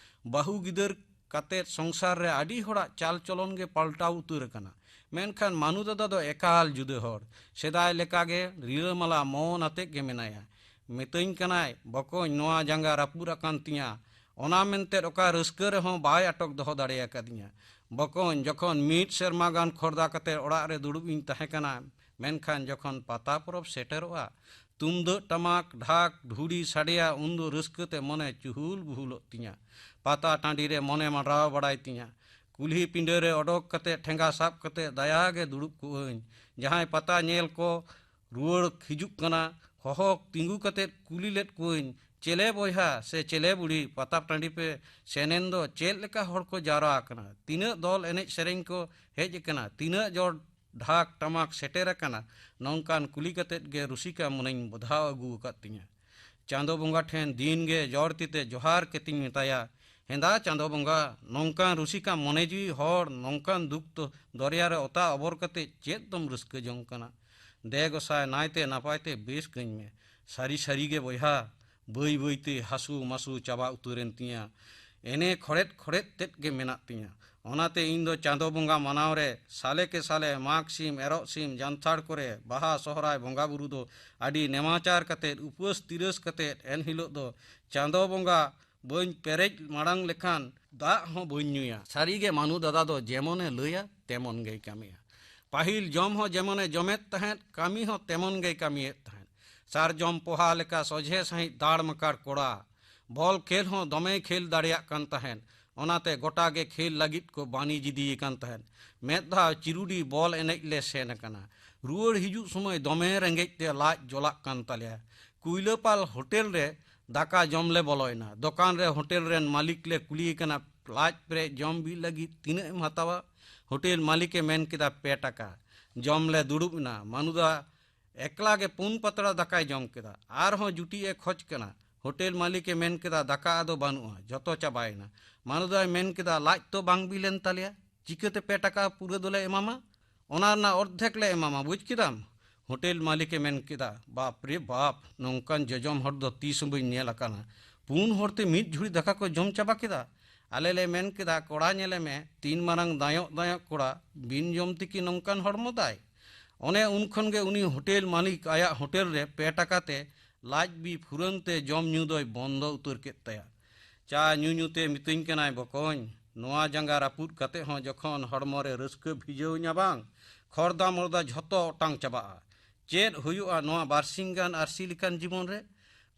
ᱵᱟᱹᱦᱩ ᱜᱤᱫᱟᱹᱨ ᱠᱟᱛᱮᱫ ᱥᱚᱝᱥᱟᱨ ᱨᱮ ᱟᱹᱰᱤ ᱦᱚᱲᱟᱜ ᱪᱟᱞ ᱪᱚᱞᱚᱱ ᱜᱮ ᱯᱟᱞᱴᱟᱣ ᱩᱛᱟᱹᱨ ᱟᱠᱟᱱᱟ᱾ ᱢᱮᱱᱠᱷᱟᱱ ᱢᱟᱱᱩ ᱫᱟᱫᱟ ᱫᱚ ᱮᱠᱟᱞ ᱡᱩᱫᱟᱹ ᱦᱚᱲ᱾ ᱥᱮᱫᱟᱭ ᱞᱮᱠᱟᱜᱮ ᱨᱤᱞᱟᱹᱢᱟᱞᱟ ᱢᱚᱱ ᱟᱛᱮᱫ ᱜᱮ ᱢᱮᱱᱟᱭᱟ᱾ ᱢᱤᱛᱟᱹᱧ ᱠᱟᱱᱟᱭ, "ᱵᱚᱠᱚᱧ, ᱱᱚᱣᱟ ᱡᱟᱸᱜᱟ ᱨᱟᱹᱯᱩᱫ ᱟᱠᱟᱱ ᱛᱤᱧᱟ", ᱚᱱᱟ ᱢᱮᱱᱛᱮ ᱚᱠᱟ ᱨᱟᱹᱥᱠᱟᱹ ᱨᱮᱦᱚᱸ ᱵᱟᱭ ᱟᱴᱚᱠ ᱫᱚᱦᱚ ᱫᱟᱲᱮ ᱟᱠᱟᱫᱤᱧᱟ᱾ ᱵᱚᱠᱚᱧ, ᱡᱚᱠᱷᱚᱱ ᱢᱤᱫ ᱥᱮᱨᱢᱟ ᱜᱟᱱ ᱠᱷᱚᱨᱫᱟ ᱠᱟᱛᱮ ᱚᱲᱟᱜ ᱨᱮ ᱫᱩᱲᱩᱵ ᱤᱧ ᱛᱟᱦᱮᱸ ᱠᱟᱱᱟ, ᱢᱮᱱᱠᱷᱟᱱ ᱡᱚᱠᱷᱚᱱ ᱯᱟᱛᱟ ᱯᱚᱨᱚᱵᱽ ᱥᱮᱴᱮᱨᱚᱜᱼᱟ, ᱛᱩᱢᱫᱟᱹᱜ ᱴᱟᱢᱟᱠ ᱰᱷᱟᱠ ᱰᱷᱩᱲᱤ ᱥᱟᱰᱮᱭᱟ, ᱩᱱᱫᱚ ᱨᱟᱹᱥᱠᱟᱹ ᱛᱮ ᱢᱚᱱᱮ ᱪᱩᱦᱩᱞ ᱵᱩᱦᱩᱞᱚᱜ ᱛᱤᱧᱟ᱾ ᱯᱟᱛᱟ ᱴᱟᱺᱰᱤ ᱨᱮ ᱢᱚᱱᱮ ᱢᱟᱰᱨᱟᱣ ᱵᱟᱲᱟᱭ ᱛᱤᱧᱟ᱾ ᱠᱩᱞᱦᱤ ᱯᱤᱸᱰᱟᱹ ᱨᱮ ᱚᱰᱚᱠ ᱠᱟᱛᱮ ᱴᱷᱮᱸᱜᱟ ᱥᱟᱵ ᱠᱟᱛᱮ ᱫᱟᱭᱟ ᱜᱮ ᱫᱩᱲᱩᱵ ᱠᱚᱜ ᱟᱹᱧ᱾ ᱡᱟᱦᱟᱸᱭ ᱯᱟᱛᱟ ᱧᱮᱞ ᱠᱚ ᱨᱩᱣᱟᱹᱲ ᱦᱤᱡᱩᱜ ᱠᱟᱱᱟ, ᱦᱚᱦᱚ ᱛᱤᱸᱜᱩ ᱠᱟᱛᱮ ᱠᱩᱞᱤ ᱞᱮᱫ ᱠᱚᱣᱟᱹᱧ, "ᱪᱮᱞᱮ ᱵᱚᱭᱦᱟ ᱥᱮ ᱪᱮᱞᱮ ᱵᱩᱲᱦᱤ, ᱯᱟᱛᱟ ᱴᱟᱺᱰᱤ ᱯᱮ ᱥᱮᱱᱮᱱ ᱫᱚ, ᱪᱮᱫ ᱞᱮᱠᱟ ᱦᱚᱲ ᱠᱚ ᱡᱟᱣᱨᱟ ᱟᱠᱟᱱᱟ? ᱛᱤᱱᱟᱹᱜ ᱫᱚᱞ ᱮᱱᱮᱡ ᱥᱮᱨᱮᱧ ᱠᱚ ᱦᱮᱡ ᱟᱠᱟᱱᱟ? ᱛᱤᱱᱟᱹᱜ ᱡᱳᱨ ᱰᱷᱟᱠ ᱴᱟᱢᱟᱠ ᱥᱮᱴᱮᱨ ᱟᱠᱟᱱᱟ?" ᱱᱚᱝᱠᱟᱱ ᱠᱩᱞᱤ ᱠᱟᱛᱮᱫ ᱜᱮ ᱨᱩᱥᱤᱠᱟ ᱢᱚᱱᱮᱧ ᱵᱚᱫᱷᱟᱣ ᱟᱹᱜᱩ ᱟᱠᱟᱫ ᱛᱤᱧᱟ᱾ ᱪᱟᱸᱫᱚ ᱵᱚᱸᱜᱟ ᱴᱷᱮᱱ ᱫᱤᱱ ᱜᱮ ᱡᱚᱲ ᱛᱤ ᱛᱮ ᱡᱚᱦᱟᱨ ᱠᱟᱛᱮᱧ ᱢᱮᱛᱟᱭᱟ, "ᱦᱮᱸᱫᱟ ᱪᱟᱸᱫᱚ ᱵᱚᱸᱜᱟ, ᱱᱚᱝᱠᱟᱱ ᱨᱩᱥᱤᱠᱟ ᱢᱚᱱᱮ ᱡᱤᱣᱤ ᱦᱚᱲ ᱱᱚᱝᱠᱟᱱ ᱫᱩᱠ ᱫᱚ ᱫᱚᱨᱭᱟ ᱨᱮ ᱚᱛᱟ ᱚᱵᱚᱨ ᱠᱟᱛᱮ ᱪᱮᱫ ᱫᱚᱢ ᱨᱟᱹᱥᱠᱟᱹ ᱡᱚᱝ ᱠᱟᱱᱟ? ᱫᱮ ᱜᱚᱸᱥᱟᱭ, ᱱᱟᱭᱛᱮ ᱱᱟᱯᱟᱭ ᱛᱮ ᱵᱮᱥ ᱠᱟᱹᱧ ᱢᱮ᱾ ᱥᱟᱹᱨᱤ ᱥᱟᱹᱨᱤ ᱜᱮ ᱵᱚᱭᱦᱟ, ᱵᱟᱹᱭ ᱵᱟᱹᱭ ᱛᱮ ᱦᱟᱹᱥᱩ ᱢᱟᱹᱥᱩ ᱪᱟᱵᱟ ᱩᱛᱟᱹᱨᱮᱱ ᱛᱤᱧᱟ᱾ ᱮᱱᱮ ᱠᱷᱚᱲᱮᱫ ᱠᱷᱚᱲᱮᱫ ᱛᱮᱫ ᱜᱮ ᱢᱮᱱᱟᱜ ᱛᱤᱧᱟ᱾ ᱚᱱᱟᱛᱮ ᱤᱧ ᱫᱚ ᱪᱟᱸᱫᱚ ᱵᱚᱸᱜᱟ ᱢᱟᱱᱟᱣ ᱨᱮ ᱥᱟᱞᱮ ᱠᱮ ᱥᱟᱞᱮ ᱢᱟᱜᱽ ᱥᱤᱢ, ᱮᱨᱚᱜ ᱥᱤᱢ, ᱡᱟᱱᱛᱷᱟᱲ ᱠᱚᱨᱮ, ᱵᱟᱦᱟ ᱥᱚᱦᱨᱟᱭ ᱵᱚᱸᱜᱟ ᱵᱩᱨᱩ ᱫᱚ ᱟᱹᱰᱤ ᱱᱮᱢᱟᱪᱟᱨ ᱠᱟᱛᱮᱫ, ᱩᱯᱟᱹᱥ ᱛᱤᱨᱟᱹᱥ ᱠᱟᱛᱮᱫ, ᱮᱱ ᱦᱤᱞᱳᱜ ᱫᱚ ᱪᱟᱸᱫᱚ ᱵᱚᱸᱜᱟ ᱵᱟᱹᱧ ᱯᱮᱨᱮᱡ ᱢᱟᱲᱟᱝ ᱞᱮᱠᱷᱟᱱ ᱫᱟᱜ ᱦᱚᱸ ᱵᱟᱹᱧ ᱧᱩᱭᱟ᱾" ᱥᱟᱹᱨᱤᱜᱮ ᱢᱟᱹᱱᱩ ᱫᱟᱫᱟ ᱫᱚ ᱡᱮᱢᱚᱱᱮ ᱞᱟᱹᱭᱟ, ᱛᱮᱢᱚᱱ ᱜᱮᱭ ᱠᱟᱹᱢᱤᱭᱟ᱾ ᱯᱟᱹᱦᱤᱞ ᱡᱚᱢ ᱦᱚᱸ ᱡᱮᱢᱚᱱᱮ ᱡᱚᱢᱮᱫ ᱛᱟᱦᱮᱸᱫ, ᱠᱟᱹᱢᱤ ᱦᱚᱸ ᱛᱮᱢᱚᱱ ᱜᱮᱭ ᱠᱟᱹᱢᱤᱭᱮᱫ ᱛᱟᱦᱮᱸᱫ᱾ ᱥᱟᱨᱡᱚᱢ ᱯᱚᱦᱟ ᱞᱮᱠᱟ ᱥᱚᱡᱷᱮ ᱥᱟᱺᱦᱤᱡ ᱫᱟᱲ ᱢᱟᱠᱟᱲ ᱠᱚᱲᱟ᱾ ᱵᱚᱞ ᱠᱷᱮᱞ ᱦᱚᱸ ᱫᱚᱢᱮᱭ ᱠᱷᱮᱞ ᱫᱟᱲᱮᱭᱟᱜ ᱠᱟᱱ ᱛᱟᱦᱮᱸᱫ᱾ ᱚᱱᱟᱛᱮ ᱜᱚᱴᱟ ᱜᱮ ᱠᱷᱮᱞ ᱞᱟᱹᱜᱤᱫ ᱠᱚ ᱵᱟᱹᱱᱤᱡ ᱤᱫᱤᱭᱮ ᱠᱟᱱ ᱛᱟᱦᱮᱸᱫ᱾ ᱢᱮᱫ ᱫᱷᱟᱣ ᱪᱤᱨᱩᱰᱤ ᱵᱚᱞ ᱮᱱᱮᱡ ᱞᱮ ᱥᱮᱱ ᱟᱠᱟᱱᱟ᱾ ᱨᱩᱣᱟᱹᱲ ᱦᱤᱡᱩᱜ ᱥᱚᱢᱚᱭ ᱫᱚᱢᱮ ᱨᱮᱸᱜᱮᱡ ᱛᱮ ᱞᱟᱡ ᱡᱚᱞᱟᱜ ᱠᱟᱱ ᱛᱟᱞᱮᱭᱟ᱾ ᱠᱩᱭᱞᱟᱹᱯᱟᱞ ᱦᱳᱴᱮᱞ ᱨᱮ ᱫᱟᱠᱟ ᱡᱚᱢ ᱞᱮ ᱵᱚᱞᱚᱭᱮᱱᱟ᱾ ᱫᱚᱠᱟᱱ ᱨᱮ ᱦᱳᱴᱮᱞ ᱨᱮᱱ ᱢᱟᱹᱞᱤᱠ ᱞᱮ ᱠᱩᱞᱤᱭᱮ ᱠᱟᱱᱟ, "ᱞᱟᱡ ᱯᱮᱨᱮᱡ ᱡᱚᱢ ᱵᱤ ᱞᱟᱹᱜᱤᱫ ᱛᱤᱱᱟᱹᱜ ᱮᱢ ᱦᱟᱛᱟᱣᱟ?" ᱦᱳᱴᱮᱞ ᱢᱟᱹᱞᱤᱠ ᱮ ᱢᱮᱱ ᱠᱮᱫᱟ, "ᱯᱮ ᱴᱟᱠᱟ᱾" ᱡᱚᱢ ᱞᱮ ᱫᱩᱲᱩᱵ ᱮᱱᱟ᱾ ᱢᱟᱹᱱᱩᱫᱟ ᱮᱠᱞᱟ ᱜᱮ ᱯᱩᱱ ᱯᱟᱛᱲᱟ ᱫᱟᱠᱟᱭ ᱡᱚᱢ ᱠᱮᱫᱟ᱾ ᱟᱨᱦᱚᱸ ᱡᱩᱴᱤ ᱮ ᱠᱷᱚᱡᱽ ᱠᱟᱱᱟ᱾ ᱦᱳᱴᱮᱞ ᱢᱟᱹᱞᱤᱠ ᱮ ᱢᱮᱱ ᱠᱮᱫᱟ, "ᱫᱟᱠᱟ ᱟᱫᱚ ᱵᱟᱹᱱᱩᱜᱼᱟ, ᱡᱚᱛᱚ ᱪᱟᱵᱟᱭᱮᱱᱟ᱾" ᱢᱟᱹᱱᱩᱫᱟᱭ ᱢᱮᱱ ᱠᱮᱫᱟ, "ᱞᱟᱡ ᱛᱚ ᱵᱟᱝ ᱵᱤ ᱞᱮᱱ ᱛᱟᱞᱮᱭᱟ, ᱪᱤᱠᱟᱹᱛᱮ ᱯᱮ ᱴᱟᱠᱟ ᱯᱩᱨᱟᱹ ᱫᱚᱞᱮ ᱮᱢᱟᱢᱟ? ᱚᱱᱟ ᱨᱮᱱᱟᱜ ᱚᱨᱫᱷᱮᱠ ᱞᱮ ᱮᱢᱟᱢᱟ, ᱵᱩᱡᱽ ᱠᱮᱫᱟᱢ?" ᱦᱳᱴᱮᱞ ᱢᱟᱹᱞᱤᱠ ᱮ ᱢᱮᱱ ᱠᱮᱫᱟ, "ᱵᱟᱯ ᱨᱮ ᱵᱟᱯ, ᱱᱚᱝᱠᱟᱱ ᱡᱚᱡᱚᱢ ᱦᱚᱲ ᱫᱚ ᱛᱤᱥ ᱦᱚᱸ ᱵᱟᱹᱧ ᱧᱮᱞ ᱟᱠᱟᱱᱟ᱾ ᱯᱩᱱ ᱦᱚᱲ ᱛᱮ ᱢᱤᱫ ᱡᱷᱩᱲᱤ ᱫᱟᱠᱟ ᱠᱚ ᱡᱚᱢ ᱪᱟᱵᱟ ᱠᱮᱫᱟ᱾ ᱟᱞᱮ ᱞᱮ ᱢᱮᱱ ᱠᱮᱫᱟ, "ᱠᱚᱲᱟ ᱧᱮᱞᱮ ᱢᱮ, ᱛᱤᱱ ᱢᱟᱨᱟᱝ ᱫᱟᱸᱭᱚᱜ ᱫᱟᱸᱭᱚᱜ ᱠᱚᱲᱟ, ᱵᱤᱱ ᱡᱚᱢ ᱛᱮᱠᱤ ᱱᱚᱝᱠᱟᱱ ᱦᱚᱲᱢᱚ ᱛᱟᱭ?" ᱚᱱᱮ ᱩᱱ ᱠᱷᱚᱱ ᱜᱮ ᱩᱱᱤ ᱦᱳᱴᱮᱞ ᱢᱟᱹᱞᱤᱠ ᱟᱭᱟᱜ ᱦᱳᱴᱮᱞ ᱨᱮ ᱯᱮ ᱴᱟᱠᱟ ᱛᱮ ᱞᱟᱡ ᱵᱤ ᱯᱷᱩᱨᱟᱹᱱ ᱛᱮ ᱡᱚᱢ ᱧᱩ ᱫᱚᱭ ᱵᱚᱱᱫᱚ ᱩᱛᱟᱹᱨ ᱠᱮᱫ ᱛᱟᱭᱟ᱾ ᱪᱟ ᱧᱩ ᱧᱩ ᱛᱮ ᱢᱤᱛᱟᱹᱧ ᱠᱟᱱᱟᱭ, "ᱵᱚᱠᱚᱧ, ᱱᱚᱣᱟ ᱡᱟᱸᱜᱟ ᱨᱟᱹᱯᱩᱫ ᱠᱟᱛᱮ ᱦᱚᱸ ᱡᱚᱠᱷᱚᱱ ᱦᱚᱲᱢᱚ ᱨᱮ ᱨᱟᱹᱥᱠᱟᱹ ᱵᱷᱤᱡᱟᱹᱣ ᱤᱧᱟ ᱵᱟᱝ, ᱠᱷᱚᱨᱫᱟ ᱢᱚᱨᱫᱟ ᱡᱷᱚᱛᱚ ᱚᱴᱟᱝ ᱪᱟᱵᱟᱜᱼᱟ᱾ ᱪᱮᱫ ᱦᱩᱭᱩᱜᱼᱟ ᱱᱚᱣᱟ ᱵᱟᱨᱥᱤᱧ ᱜᱟᱱ ᱟᱹᱨᱥᱤ ᱞᱮᱠᱟᱱ ᱡᱤᱵᱚᱱ ᱨᱮ?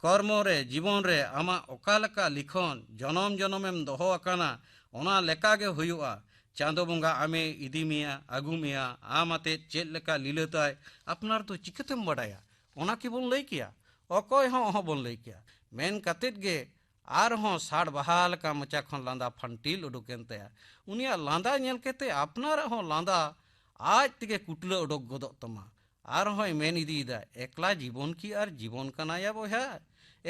ᱠᱚᱨᱢᱚ ᱨᱮ, ᱡᱤᱵᱚᱱ ᱨᱮ ᱟᱢᱟᱜ ᱚᱠᱟ ᱞᱮᱠᱟ ᱞᱤᱠᱷᱚᱱ ᱡᱚᱱᱚᱢ ᱡᱚᱱᱚᱢᱮᱢ ᱫᱚᱦᱚ ᱟᱠᱟᱱᱟ, ᱚᱱᱟ ᱞᱮᱠᱟ ᱜᱮ ᱦᱩᱭᱩᱜᱼᱟ᱾ ᱪᱟᱸᱫᱚ ᱵᱚᱸᱜᱟ ᱟᱢᱮ ᱤᱫᱤ ᱢᱮᱭᱟ, ᱟᱹᱜᱩ ᱢᱮᱭᱟ, ᱟᱢ ᱟᱛᱮᱫ ᱪᱮᱫ ᱞᱮᱠᱟ ᱞᱤᱞᱟᱹ ᱛᱟᱭ, ᱟᱯᱱᱟᱨ ᱫᱚ ᱪᱤᱠᱟᱹᱛᱮᱢ ᱵᱟᱰᱟᱭᱟ? ᱚᱱᱟ ᱠᱤ ᱵᱚᱱ ᱞᱟᱹᱭ ᱠᱮᱭᱟ? ᱚᱠᱚᱭ ᱦᱚᱸ ᱚᱦᱚ ᱵᱚᱱ ᱞᱟᱹᱭ ᱠᱮᱭᱟ᱾" ᱢᱮᱱ ᱠᱟᱛᱮᱫ ᱜᱮ ᱟᱨᱦᱚᱸ ᱥᱟᱲ ᱵᱟᱦᱟ ᱞᱮᱠᱟ ᱢᱚᱪᱟ ᱠᱷᱚᱱ ᱞᱟᱸᱫᱟ ᱯᱷᱟᱱᱴᱤᱞ ᱩᱰᱩᱠᱮᱱ ᱛᱟᱭᱟ᱾ ᱩᱱᱤᱭᱟᱜ ᱞᱟᱸᱫᱟ ᱧᱮᱞ ᱠᱟᱛᱮ ᱟᱯᱱᱟᱨᱟᱜ ᱦᱚᱸ ᱞᱟᱸᱫᱟ ᱟᱡ ᱛᱮᱜᱮ ᱠᱩᱴᱞᱟᱹ ᱚᱰᱚᱠ ᱜᱚᱫᱚᱜ ᱛᱟᱢᱟ᱾ ᱟᱨᱦᱚᱸᱭ ᱢᱮᱱ ᱤᱫᱤᱭᱮᱫᱟ, "ᱮᱠᱞᱟ ᱡᱤᱵᱚᱱ ᱠᱤ ᱟᱨ ᱡᱤᱵᱚᱱ ᱠᱟᱱᱟ ᱭᱟ ᱵᱚᱭᱦᱟ?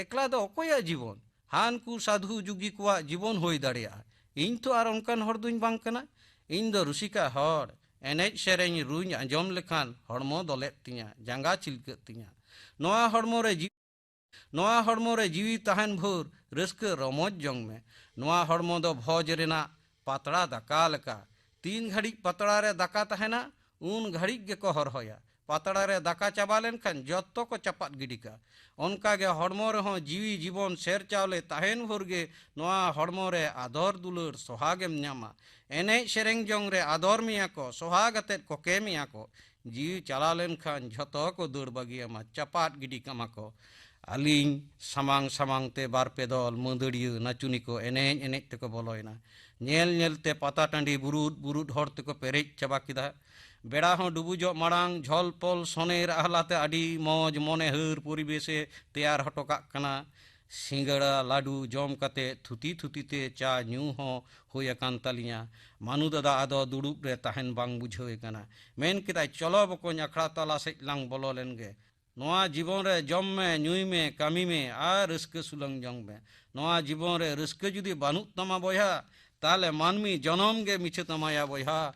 ᱮᱠᱞᱟ ᱫᱚ ᱚᱠᱚᱭᱟᱜ ᱡᱤᱵᱚᱱ? ᱦᱟᱱᱠᱩ ᱥᱟᱫᱷᱩ ᱡᱩᱜᱤ ᱠᱚᱣᱟᱜ ᱡᱤᱵᱚᱱ ᱦᱩᱭ ᱫᱟᱲᱮᱭᱟᱜᱼᱟ᱾ ᱤᱧ ᱛᱚ ᱟᱨ ᱚᱱᱠᱟᱱ ᱦᱚᱲ ᱫᱩᱧ ᱵᱟᱝ ᱠᱟᱱᱟ᱾ ᱤᱧ ᱫᱚ ᱨᱩᱥᱤᱠᱟ ᱦᱚᱲ, ᱮᱱᱮᱡ ᱥᱮᱨᱮᱧ ᱨᱩᱧ ᱟᱸᱡᱚᱢ ᱞᱮᱠᱷᱟᱱ ᱦᱚᱲᱢᱚ ᱫᱚᱞᱮᱫ ᱛᱤᱧᱟ, ᱡᱟᱸᱜᱟ ᱪᱤᱞᱠᱟᱹᱜ ᱛᱤᱧᱟ᱾ ᱱᱚᱣᱟ ᱦᱚᱲᱢᱚ ᱨᱮ ᱡᱤ-, ᱱᱚᱣᱟ ᱦᱚᱲᱢᱚ ᱨᱮ ᱡᱤᱣᱤ ᱛᱟᱦᱮᱱ ᱵᱷᱳᱨ ᱨᱟᱹᱥᱠᱟᱹ ᱨᱚᱢᱚᱡᱽ ᱡᱚᱝ ᱢᱮ᱾ ᱱᱚᱣᱟ ᱦᱚᱲᱢᱚ ᱫᱚ ᱵᱷᱚᱡᱽ ᱨᱮᱱᱟᱜ ᱯᱟᱛᱲᱟ ᱫᱟᱠᱟ ᱞᱮᱠᱟ᱾ ᱛᱤᱱ ᱜᱷᱟᱹᱲᱤᱡ ᱯᱟᱛᱲᱟ ᱨᱮ ᱫᱟᱠᱟ ᱛᱟᱦᱮᱱᱟ, ᱩᱱ ᱜᱷᱟᱹᱲᱤᱡ ᱜᱮᱠᱚ ᱦᱚᱨᱦᱚᱭᱟ᱾ ᱯᱟᱛᱲᱟ ᱨᱮ ᱫᱟᱠᱟ ᱪᱟᱵᱟ ᱞᱮᱱᱠᱷᱟᱱ ᱡᱚᱛᱚ ᱠᱚ ᱪᱟᱯᱟᱫ ᱜᱤᱰᱤ ᱠᱟᱜᱼᱟ᱾ ᱚᱱᱠᱟ ᱜᱮ ᱦᱚᱲᱢᱚ ᱨᱮᱦᱚᱸ ᱡᱤᱣᱤ ᱡᱤᱵᱚᱱ ᱥᱮᱨ ᱪᱟᱣᱞᱮ ᱛᱟᱦᱮᱱ ᱵᱷᱳᱨ ᱜᱮ ᱱᱚᱣᱟ ᱦᱚᱲᱢᱚ ᱨᱮ ᱟᱫᱚᱨ ᱫᱩᱞᱟᱹᱲ ᱥᱚᱦᱟᱜᱮᱢ ᱧᱟᱢᱟ᱾ ᱮᱱᱮᱡ ᱥᱮᱨᱮᱧ ᱡᱚᱝ ᱨᱮ ᱟᱫᱚᱨ ᱢᱮᱭᱟ ᱠᱚ, ᱥᱚᱦᱟᱜ ᱟᱛᱮᱫ ᱠᱚᱠᱮ ᱢᱮᱭᱟ ᱠᱚ᱾ ᱡᱤᱣᱤ ᱪᱟᱞᱟᱣ ᱞᱮᱱᱠᱷᱟᱱ ᱡᱷᱚᱛᱚ ᱠᱚ ᱫᱟᱹᱲ ᱵᱟᱹᱜᱤᱭᱟᱢᱟ, ᱪᱟᱯᱟᱫ ᱜᱤᱰᱤ ᱠᱟᱢᱟ ᱠᱚ᱾ ᱟᱹᱞᱤᱧ ᱥᱟᱢᱟᱝ ᱥᱟᱢᱟᱝ ᱛᱮ ᱵᱟᱨ ᱯᱮ ᱫᱚᱞ ᱢᱟᱹᱫᱟᱹᱲᱤᱭᱟᱹ ᱱᱟᱪᱩᱱᱤ ᱠᱚ ᱮᱱᱮᱡ ᱮᱱᱮᱡ ᱛᱮᱠᱚ ᱵᱚᱞᱚᱭᱮᱱᱟ᱾ ᱧᱮᱞ ᱧᱮᱞ ᱛᱮ ᱯᱟᱛᱟ ᱴᱟᱺᱰᱤ ᱵᱩᱨᱩᱫ ᱵᱩᱨᱩᱫ ᱦᱚᱲ ᱛᱮᱠᱚ ᱯᱮᱨᱮᱡ ᱪᱟᱵᱟ ᱠᱮᱫᱟ᱾ ᱵᱮᱲᱟ ᱦᱚᱸ ᱰᱩᱵᱩᱡᱚᱜ ᱢᱟᱲᱟᱝ ᱡᱷᱚᱞ ᱯᱚᱞ ᱥᱚᱱᱮᱨ ᱟᱦᱞᱟᱛᱮ ᱟᱹᱰᱤ ᱢᱚᱡᱽ ᱢᱚᱱᱮ ᱦᱟᱹᱨ ᱯᱚᱨᱤᱵᱮᱥᱮ ᱛᱮᱭᱟᱨ ᱦᱚᱴᱚ ᱠᱟᱜ ᱠᱟᱱᱟ᱾ ᱥᱤᱸᱜᱟᱹᱲᱟ ᱞᱟᱹᱰᱩ ᱡᱚᱢ ᱠᱟᱛᱮ ᱛᱷᱩᱛᱤ ᱛᱷᱩᱛᱤ ᱛᱮ ᱪᱟ ᱧᱩ ᱦᱚᱸ ᱦᱩᱭ ᱟᱠᱟᱱ ᱛᱟᱹᱞᱤᱧᱟ᱾ ᱢᱟᱱᱩ ᱫᱟᱫᱟ ᱟᱫᱚ ᱫᱩᱲᱩᱵ ᱨᱮ ᱛᱟᱦᱮᱱ ᱵᱟᱝ ᱵᱩᱡᱷᱟᱹᱣ ᱮ ᱠᱟᱱᱟ᱾ ᱢᱮᱱ ᱠᱮᱫᱟᱭ, "ᱪᱚᱞᱚ ᱵᱚᱠᱚᱧ, ᱟᱠᱷᱲᱟ ᱛᱟᱞᱟ ᱥᱮᱫ ᱞᱟᱝ ᱵᱚᱞᱚ ᱞᱮᱱ ᱜᱮ᱾ ᱱᱚᱣᱟ ᱡᱤᱵᱚᱱ ᱨᱮ ᱡᱚᱢ ᱢᱮ, ᱧᱩᱭ ᱢᱮ, ᱠᱟᱹᱢᱤ ᱢᱮ ᱟᱨ ᱨᱟᱹᱥᱠᱟᱹ ᱥᱩᱞᱟᱹᱝ ᱡᱚᱝ ᱢᱮ᱾ ᱱᱚᱣᱟ ᱡᱤᱵᱚᱱ ᱨᱮ ᱨᱟᱹᱥᱠᱟᱹ ᱡᱩᱫᱤ ᱵᱟᱹᱱᱩᱜ ᱛᱟᱢᱟ ᱵᱚᱭᱦᱟ, ᱛᱟᱦᱞᱮ ᱢᱟᱹᱱᱢᱤ ᱡᱚᱱᱚᱢ ᱜᱮ ᱢᱤᱪᱷᱟᱹ ᱛᱟᱢᱟᱭᱟ ᱵᱚᱭᱦᱟ᱾"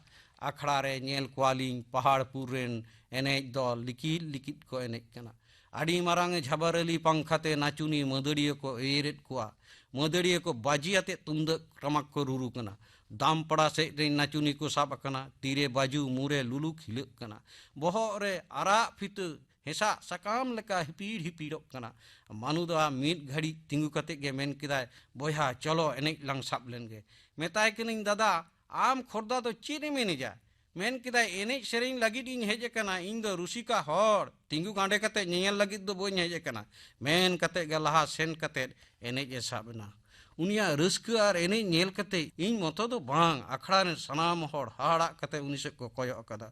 ᱟᱠᱷᱲᱟ ᱨᱮ ᱧᱮᱞ ᱠᱚᱣᱟᱞᱤᱧ ᱯᱟᱦᱟᱲᱯᱩᱨ ᱨᱮᱱ ᱮᱱᱮᱡ ᱫᱚᱞ ᱞᱤᱠᱤᱫ ᱞᱤᱠᱤᱫ ᱠᱚ ᱮᱱᱮᱡ ᱠᱟᱱᱟ᱾ ᱟᱹᱰᱤ ᱢᱟᱨᱟᱝ ᱡᱷᱟᱵᱟᱨᱟᱹᱞᱤ ᱯᱟᱝᱠᱷᱟ ᱛᱮ ᱱᱟᱪᱩᱱᱤ ᱢᱟᱹᱫᱟᱹᱲᱤᱭᱟᱹ ᱠᱚ ᱮᱭᱮᱨᱮᱫ ᱠᱚᱣᱟ᱾ ᱢᱟᱹᱫᱟᱹᱲᱤᱭᱟᱹ ᱠᱚ ᱵᱟᱹᱡᱤ ᱟᱛᱮ ᱛᱩᱢᱫᱟᱹᱜ ᱴᱟᱢᱟᱠ ᱠᱚ ᱨᱩᱨᱩ ᱠᱟᱱᱟ᱾ ᱫᱟᱢᱯᱟᱲᱟ ᱥᱮᱫ ᱨᱮᱱ ᱱᱟᱪᱩᱱᱤ ᱠᱚ ᱥᱟᱵ ᱟᱠᱟᱱᱟ, ᱛᱤᱨᱮ ᱵᱟᱹᱡᱩ, ᱢᱩᱨᱮ ᱞᱩᱞᱩ ᱠᱷᱤᱞᱟᱹᱜ ᱠᱟᱱᱟ᱾ ᱵᱚᱦᱚᱜ ᱨᱮ ᱟᱨᱟᱜ ᱯᱷᱤᱛᱟᱹ, ᱦᱮᱸᱥᱟᱜ ᱥᱟᱠᱟᱢ ᱞᱮᱠᱟ ᱦᱤᱯᱤᱲ ᱦᱤᱯᱤᱲᱚᱜ ᱠᱟᱱᱟ᱾ ᱢᱟᱱᱩ ᱫᱚ ᱢᱤᱫ ᱜᱷᱟᱹᱲᱤᱡ ᱛᱤᱸᱜᱩ ᱠᱟᱛᱮ ᱜᱮ ᱢᱮᱱ ᱠᱮᱫᱟᱭ, "ᱵᱚᱭᱦᱟ, ᱪᱚᱞᱚ ᱮᱱᱮᱡ ᱞᱟᱝ ᱥᱟᱵ ᱞᱮᱱ ᱜᱮ᱾" ᱢᱮᱛᱟᱭ ᱠᱟᱹᱱᱟᱹᱧ, "ᱫᱟᱫᱟ, ᱟᱢ ᱠᱷᱚᱨᱫᱟ ᱫᱚ ᱪᱮᱫ ᱮᱢ ᱮᱱᱮᱡᱟ?" ᱢᱮᱱ ᱠᱮᱫᱟᱭ, "ᱮᱱᱮᱡ ᱥᱮᱨᱮᱧ ᱞᱟᱹᱜᱤᱫ ᱤᱧ ᱦᱮᱡ ᱟᱠᱟᱱᱟ, ᱤᱧ ᱫᱚ ᱨᱩᱥᱤᱠᱟ ᱦᱚᱲ, ᱛᱤᱸᱜᱩ ᱜᱟᱸᱰᱮ ᱠᱟᱛᱮ ᱧᱮᱧᱮᱞ ᱞᱟᱹᱜᱤᱫ ᱫᱚ ᱵᱟᱹᱧ ᱦᱮᱡ ᱟᱠᱟᱱᱟ᱾" ᱢᱮᱱ ᱠᱟᱛᱮ ᱜᱮ ᱞᱟᱦᱟ ᱥᱮᱱ ᱠᱟᱛᱮ ᱮᱱᱮᱡ ᱮ ᱥᱟᱵ ᱮᱱᱟ᱾ ᱩᱱᱤᱭᱟᱜ ᱨᱟᱹᱥᱠᱟᱹ ᱟᱨ ᱮᱱᱮᱡ ᱧᱮᱞ ᱠᱟᱛᱮ ᱤᱧ ᱢᱚᱛᱚ ᱫᱚ ᱵᱟᱝ, ᱟᱠᱷᱲᱟ ᱨᱮᱱ ᱥᱟᱱᱟᱢ ᱦᱚᱲ ᱦᱟᱦᱟᱲᱟᱜ ᱠᱟᱛᱮ ᱩᱱᱤ ᱥᱮᱫ ᱠᱚ ᱠᱚᱭᱚᱜ ᱟᱠᱟᱫᱟ᱾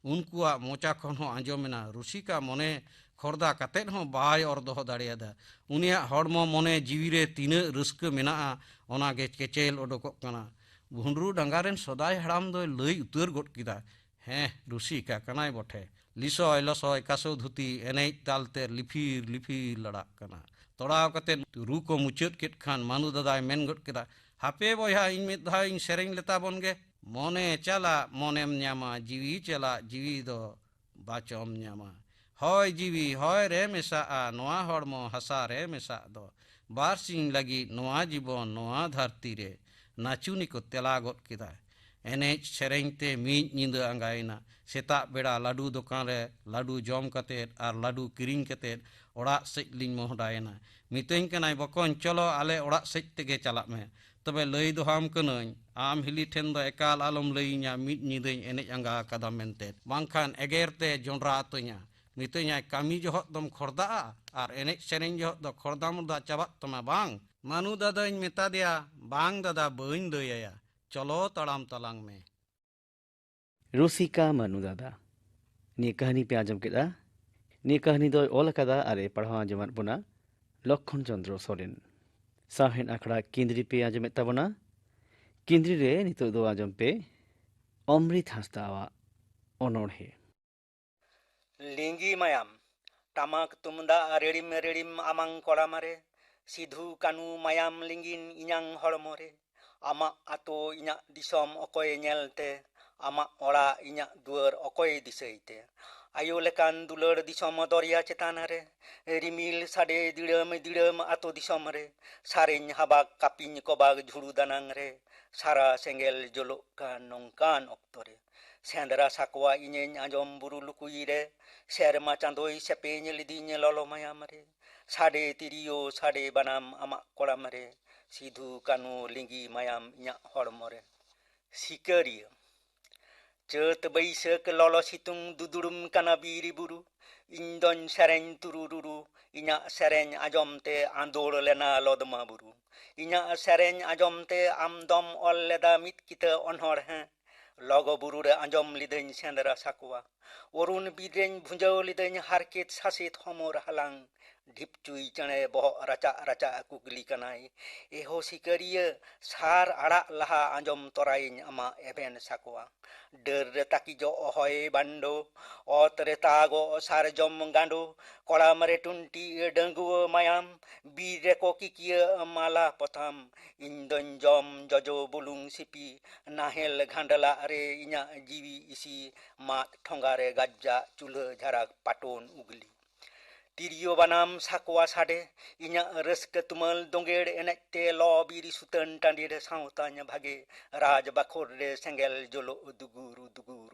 ᱩᱱᱠᱩᱣᱟᱜ ᱢᱚᱪᱟ ᱠᱷᱚᱱ ᱦᱚᱸ ᱟᱸᱡᱚᱢ ᱮᱱᱟ, "ᱨᱩᱥᱤᱠᱟ ᱢᱚᱱᱮ ᱠᱷᱚᱨᱫᱟ ᱠᱟᱛᱮ ᱦᱚᱸ ᱵᱟᱭ ᱚᱨ ᱫᱚᱦᱚ ᱫᱟᱲᱮᱭᱟᱫᱟ᱾ ᱩᱱᱤᱭᱟᱜ ᱦᱚᱲᱢᱚ ᱢᱚᱱᱮ ᱡᱤᱣᱤ ᱨᱮ ᱛᱤᱱᱟᱹᱜ ᱨᱟᱹᱥᱠᱟᱹ ᱢᱮᱱᱟᱜᱼᱟ, ᱚᱱᱟ ᱜᱮ ᱠᱮᱪᱮᱞ ᱚᱰᱚᱠᱚᱜ ᱠᱟᱱᱟ᱾" ᱵᱷᱩᱸᱰᱨᱩ ᱰᱟᱸᱜᱟ ᱨᱮᱱ ᱥᱚᱫᱟᱭ ᱦᱟᱲᱟᱢ ᱫᱚᱭ ᱞᱟᱹᱭ ᱩᱛᱟᱹᱨ ᱜᱚᱫ ᱠᱮᱫᱟ, "ᱦᱮᱸ, ᱨᱩᱥᱤᱠᱟ ᱠᱟᱱᱟᱭ ᱵᱚᱴᱷᱮ᱾ ᱞᱤᱥᱚᱭ ᱞᱚᱥᱚᱭ ᱠᱟᱥᱳ ᱫᱷᱩᱛᱤ ᱮᱱᱮᱡ ᱛᱟᱞᱛᱮ ᱞᱤᱯᱷᱤᱨ ᱞᱤᱯᱷᱤᱨ ᱞᱟᱲᱟᱜ ᱠᱟᱱᱟ᱾" ᱛᱚᱲᱟᱣ ᱠᱟᱛᱮ ᱨᱩ ᱠᱚ ᱢᱩᱪᱟᱹᱫ ᱠᱮᱫ ᱠᱷᱟᱱ ᱢᱟᱱᱩ ᱫᱟᱫᱟᱭ ᱢᱮᱱ ᱜᱚᱫ ᱠᱮᱫᱟ, "ᱦᱟᱯᱮ ᱵᱚᱭᱦᱟ, ᱤᱧ ᱢᱤᱫ ᱫᱷᱟᱣ ᱤᱧ ᱥᱮᱨᱮᱧ ᱞᱮᱛᱟ ᱵᱚᱱ ᱜᱮ᱾ ᱢᱚᱱᱮ ᱪᱟᱞᱟᱜ ᱢᱚᱱᱮᱢ ᱧᱟᱢᱟ, ᱡᱤᱣᱤ ᱪᱟᱞᱟᱜ ᱡᱤᱣᱤ ᱫᱚ ᱵᱟᱪᱚᱢ ᱧᱟᱢᱟ᱾ ᱦᱚᱭ ᱡᱤᱣᱤ ᱦᱚᱭ ᱨᱮ ᱢᱮᱥᱟᱜᱼᱟ, ᱱᱚᱣᱟ ᱦᱚᱲᱢᱚ ᱦᱟᱥᱟ ᱨᱮ ᱢᱮᱥᱟᱜ ᱫᱚ᱾ ᱵᱟᱨ ᱥᱤᱧ ᱞᱟᱹᱜᱤᱫ ᱱᱚᱣᱟ ᱡᱤᱵᱚᱱ ᱱᱚᱣᱟ ᱫᱷᱟᱹᱨᱛᱤ ᱨᱮ᱾" ᱱᱟᱪᱩᱱᱤ ᱠᱚ ᱛᱮᱞᱟ ᱜᱚᱫ ᱠᱮᱫᱟ, "ᱮᱱᱮᱡ ᱥᱮᱨᱮᱧ ᱛᱮ ᱢᱤᱫ ᱧᱤᱫᱟᱹ ᱟᱸᱜᱟᱭᱮᱱᱟ᱾ ᱥᱮᱛᱟᱜ ᱵᱮᱲᱟ ᱞᱟᱹᱰᱩ ᱫᱚᱠᱟᱱ ᱨᱮ ᱞᱟᱹᱰᱩ ᱡᱚᱢ ᱠᱟᱛᱮ ᱟᱨ ᱞᱟᱹᱰᱩ ᱠᱤᱨᱤᱧ ᱠᱟᱛᱮ ᱚᱲᱟᱜ ᱥᱮᱫ ᱞᱤᱧ ᱢᱚᱦᱰᱟᱭᱮᱱᱟ᱾ ᱢᱤᱛᱟᱹᱧ ᱠᱟᱱᱟᱭ, 'ᱵᱚᱠᱚᱧ, ᱪᱚᱞᱚ ᱟᱞᱮ ᱚᱲᱟᱜ ᱥᱮᱫ ᱛᱮᱜᱮ ᱪᱟᱞᱟᱜ ᱢᱮ᱾ ᱛᱚᱵᱮ ᱞᱟᱹᱭ ᱫᱚᱦᱚᱣᱟᱢ ᱠᱟᱹᱱᱟᱹᱧ, ᱟᱢ ᱦᱤᱞᱤ ᱴᱷᱮᱱ ᱫᱚ ᱮᱠᱟᱞ ᱟᱞᱚᱢ ᱞᱟᱹᱭᱟᱹᱧᱟ ᱢᱤᱫ ᱧᱤᱫᱟᱹᱧ ᱮᱱᱮᱡ ᱟᱸᱜᱟ ᱟᱠᱟᱫᱟ ᱢᱮᱱᱛᱮ, ᱵᱟᱝᱠᱷᱟᱱ ᱮᱜᱮᱨ ᱛᱮ ᱡᱚᱸᱰᱨᱟ ᱟᱹᱛᱟᱹᱧᱟ᱾ ᱢᱤᱛᱟᱹᱧᱟᱭ, ᱠᱟᱹᱢᱤ ᱡᱚᱦᱚᱜ ᱫᱚᱢ ᱠᱷᱚᱨᱫᱟᱜᱼᱟ ᱟᱨ ᱮᱱᱮᱡ ᱥᱮᱨᱮᱧ ᱡᱚᱦᱚᱜ ᱫᱚ ᱠᱷᱚᱨᱫᱟ ᱢᱚᱨᱫᱟ ᱪᱟᱵᱟᱜ ᱛᱟᱢᱟ ᱵᱟᱝ?'" ᱢᱟᱱᱩ ᱫᱟᱫᱟᱧ ᱢᱮᱛᱟ ᱫᱮᱭᱟ, "ᱵᱟᱝ ᱫᱟᱫᱟ, ᱵᱟᱹᱧ ᱞᱟᱹᱭ ᱟᱭᱟ, ᱪᱚᱞᱚ ᱛᱟᱲᱟᱢ ᱛᱟᱞᱟᱝ ᱢᱮ᱾" ᱨᱩᱥᱤᱠᱟ ᱢᱟᱱᱩ ᱫᱟᱫᱟ᱾ ᱱᱤᱭᱟᱹ ᱠᱟᱹᱦᱱᱤ ᱯᱮ ᱟᱸᱡᱚᱢ ᱠᱮᱫᱟ᱾ ᱱᱤᱭᱟᱹ ᱠᱟᱹᱦᱱᱤ ᱫᱚᱭ ᱚᱞ ᱟᱠᱟᱫᱟ ᱟᱨ ᱮ ᱯᱟᱲᱦᱟᱣ ᱟᱸᱡᱚᱢᱟᱫ ᱵᱚᱱᱟ ᱞᱚᱠᱠᱷᱚᱱ ᱪᱚᱸᱫᱽᱨᱚ ᱥᱚᱨᱮᱱ᱾ ᱥᱟᱶᱦᱮᱫ ᱟᱠᱷᱲᱟ ᱠᱮᱸᱫᱽᱨᱤ ᱯᱮ ᱟᱸᱡᱚᱢᱮᱫ ᱛᱟᱵᱚᱱᱟ᱾ ᱠᱮᱸᱫᱽᱨᱤ ᱨᱮ ᱱᱤᱛᱚᱜ ᱫᱚ ᱟᱸᱡᱚᱢ ᱯᱮ ᱚᱢᱨᱤᱛ ᱦᱟᱸᱥᱫᱟᱣᱟᱜ ᱚᱱᱚᱬᱦᱮ᱾ ᱞᱤᱸᱜᱤ ᱢᱟᱭᱟᱢ, ᱴᱟᱢᱟᱠ ᱛᱩᱢᱫᱟᱜ ᱨᱮᱲᱤᱢ ᱨᱮᱲᱤᱢ ᱟᱢᱟᱝ ᱠᱚᱲᱟᱢ ᱨᱮ, ᱥᱤᱫᱷᱩ ᱠᱟᱹᱱᱩ ᱢᱟᱭᱟᱢ ᱞᱤᱸᱜᱤᱱ ᱤᱧᱟᱝ ᱦᱚᱲᱢᱚ ᱨᱮ᱾ ᱟᱢᱟᱜ ᱟᱛᱳ ᱤᱧᱟᱜ ᱫᱤᱥᱚᱢ ᱚᱠᱚᱭᱮ ᱧᱮᱞ ᱛᱮ, ᱟᱢᱟᱜ ᱚᱲᱟᱜ ᱤᱧᱟᱜ ᱫᱩᱣᱟᱹᱨ ᱚᱠᱚᱭᱮ ᱫᱤᱥᱟᱹᱭ ᱛᱮ? ᱟᱭᱳ ᱞᱮᱠᱟᱱ ᱫᱩᱞᱟᱹᱲ ᱫᱤᱥᱚᱢ ᱫᱚᱨᱭᱟ ᱪᱮᱛᱟᱱ ᱨᱮ, ᱨᱤᱢᱤᱞ ᱥᱟᱰᱮ ᱫᱤᱲᱟᱹᱢ ᱫᱤᱲᱟᱹᱢ ᱟᱛᱳ ᱫᱤᱥᱚᱢ ᱨᱮ, ᱥᱟᱨᱮᱧ ᱦᱟᱵᱟᱜ ᱠᱟᱹᱯᱤᱧ ᱠᱚᱵᱟᱜ ᱡᱷᱩᱲᱩ ᱫᱟᱱᱟᱝ ᱨᱮ, ᱥᱟᱨᱟ ᱥᱮᱸᱜᱮᱞ ᱡᱳᱞᱳᱜ ᱠᱟᱱ ᱱᱚᱝᱠᱟᱱ ᱚᱠᱛᱚ ᱨᱮ, ᱥᱮᱸᱫᱽᱨᱟ ᱥᱟᱠᱣᱟ ᱤᱧᱤᱧ ᱟᱸᱡᱚᱢ ᱵᱩᱨᱩ ᱞᱩᱠᱩᱭ ᱨᱮ, ᱥᱮᱨᱢᱟ ᱪᱟᱸᱫᱳᱭ ᱥᱮᱯᱮᱧ ᱞᱤᱫᱤᱧ ᱞᱚᱞᱚ ᱢᱟᱭᱟᱢ ᱨᱮ, ᱥᱟᱰᱮ ᱛᱤᱨᱭᱳ ᱥᱟᱰᱮ ᱵᱟᱱᱟᱢ ᱟᱢᱟᱜ ᱠᱚᱲᱟᱢ ᱨᱮ, ᱥᱤᱫᱷᱩ ᱠᱟᱹᱱᱩ ᱞᱤᱸᱜᱤ ᱢᱟᱭᱟᱢ ᱤᱧᱟᱹᱜ ᱦᱚᱲᱢᱚ ᱨᱮ᱾ ᱥᱤᱠᱟᱹᱨᱤᱭᱟᱹ᱾ ᱪᱟᱹᱛ ᱵᱟᱹᱭᱥᱟᱹᱠᱷ ᱞᱚᱞᱚ ᱥᱤᱛᱩᱝ ᱫᱩᱫᱩᱲᱩᱢ ᱠᱟᱱᱟ ᱵᱤᱨ ᱵᱩᱨᱩ᱾ ᱤᱧ ᱫᱚᱧ ᱥᱮᱨᱮᱧ ᱛᱩᱨᱩᱨᱩᱨᱩ, ᱤᱧᱟᱹᱜ ᱥᱮᱨᱮᱧ ᱟᱸᱡᱚᱢ ᱛᱮ ᱟᱸᱫᱳᱲ ᱞᱮᱱᱟ ᱞᱚᱫᱢᱟ ᱵᱩᱨᱩ᱾ ᱤᱧᱟᱹᱜ ᱥᱮᱨᱮᱧ ᱟᱸᱡᱚᱢ ᱛᱮ ᱟᱢ ᱫᱚᱢ ᱚᱞ ᱞᱮᱫᱟ ᱢᱤᱫ ᱠᱤᱛᱟᱹ ᱚᱱᱚᱬᱦᱮ᱾ ᱞᱚᱜᱚ ᱵᱩᱨᱩ ᱨᱮ ᱟᱸᱡᱚᱢ ᱞᱤᱫᱟᱹᱧ ᱥᱮᱸᱫᱽᱨᱟ ᱥᱟᱠᱣᱟ᱾ ᱚᱨᱩᱱ ᱵᱤᱨ ᱨᱮᱧ ᱵᱷᱩᱸᱡᱟᱹᱣ ᱞᱤᱫᱟᱹᱧ ᱦᱟᱨᱠᱮᱛ ᱥᱟᱥᱮᱛ ᱦᱚᱢᱚᱨ ᱦᱟᱞᱟᱝ᱾ ᱰᱷᱤᱯᱪᱩᱭ ᱪᱮᱬᱮ ᱵᱚᱦᱚᱜ ᱨᱟᱪᱟᱜ ᱨᱟᱪᱟᱜ ᱠᱩᱠᱞᱤ ᱠᱟᱱᱟᱭ, ᱮᱦᱳ ᱥᱤᱠᱟᱹᱨᱤᱭᱟᱹ, ᱥᱟᱨ ᱟᱲᱟᱜ ᱞᱟᱦᱟ ᱟᱸᱡᱚᱢ ᱛᱚᱨᱟᱭᱤᱧ ᱟᱢᱟᱜ ᱮᱵᱷᱮᱱ ᱥᱟᱠᱣᱟ᱾ ᱰᱟᱹᱨ ᱨᱮ ᱛᱟᱹᱠᱤᱡᱚᱜ ᱦᱚᱭ ᱵᱟᱱᱰᱳ, ᱚᱛ ᱨᱮ ᱛᱟᱜᱚᱜ ᱥᱟᱨᱡᱚᱢ ᱜᱟᱸᱰᱳ, ᱠᱚᱲᱟᱢ ᱨᱮ ᱴᱩᱱᱴᱤ ᱰᱟᱺᱜᱩᱣᱟᱹ ᱢᱟᱭᱟᱢ, ᱵᱤᱨ ᱨᱮᱠᱚ ᱠᱤᱠᱤᱭᱟᱹ ᱢᱟᱞᱟ ᱯᱚᱛᱟᱢ, ᱤᱧ ᱫᱚᱧ ᱡᱚᱢ ᱡᱚᱡᱚ ᱵᱩᱞᱩᱝ ᱥᱤᱯᱤ, ᱱᱟᱦᱮᱞ ᱜᱷᱟᱸᱰᱞᱟᱜ ᱨᱮ ᱤᱧᱟᱹᱜ ᱡᱤᱣᱤ ᱤᱥᱤ, ᱢᱟᱫ ᱴᱷᱚᱸᱜᱟ ᱨᱮ ᱜᱟᱡᱡᱟᱜ ᱪᱩᱞᱦᱟᱹ ᱡᱷᱟᱨᱟᱠ ᱯᱟᱴᱚᱱ ᱩᱜᱽᱞᱤ᱾ ᱛᱤᱨᱭᱳ ᱵᱟᱱᱟᱢ ᱥᱟᱠᱣᱟ ᱥᱟᱰᱮ, ᱤᱧᱟᱹᱜ ᱨᱟᱹᱥᱠᱟᱹ ᱛᱩᱢᱟᱹᱞ ᱫᱳᱸᱜᱮᱲ ᱮᱱᱮᱡ ᱛᱮ ᱞᱚ ᱵᱤᱨ ᱥᱩᱛᱟᱹᱱ ᱴᱟᱺᱰᱤ ᱨᱮ ᱥᱟᱶᱛᱟᱧ ᱵᱷᱟᱜᱮ, ᱨᱟᱡᱽ ᱵᱟᱠᱷᱳᱞ ᱨᱮ ᱥᱮᱸᱜᱮᱞ ᱡᱳᱞᱳᱜ ᱫᱩᱜᱩᱨ ᱫᱩᱜᱩᱨ᱾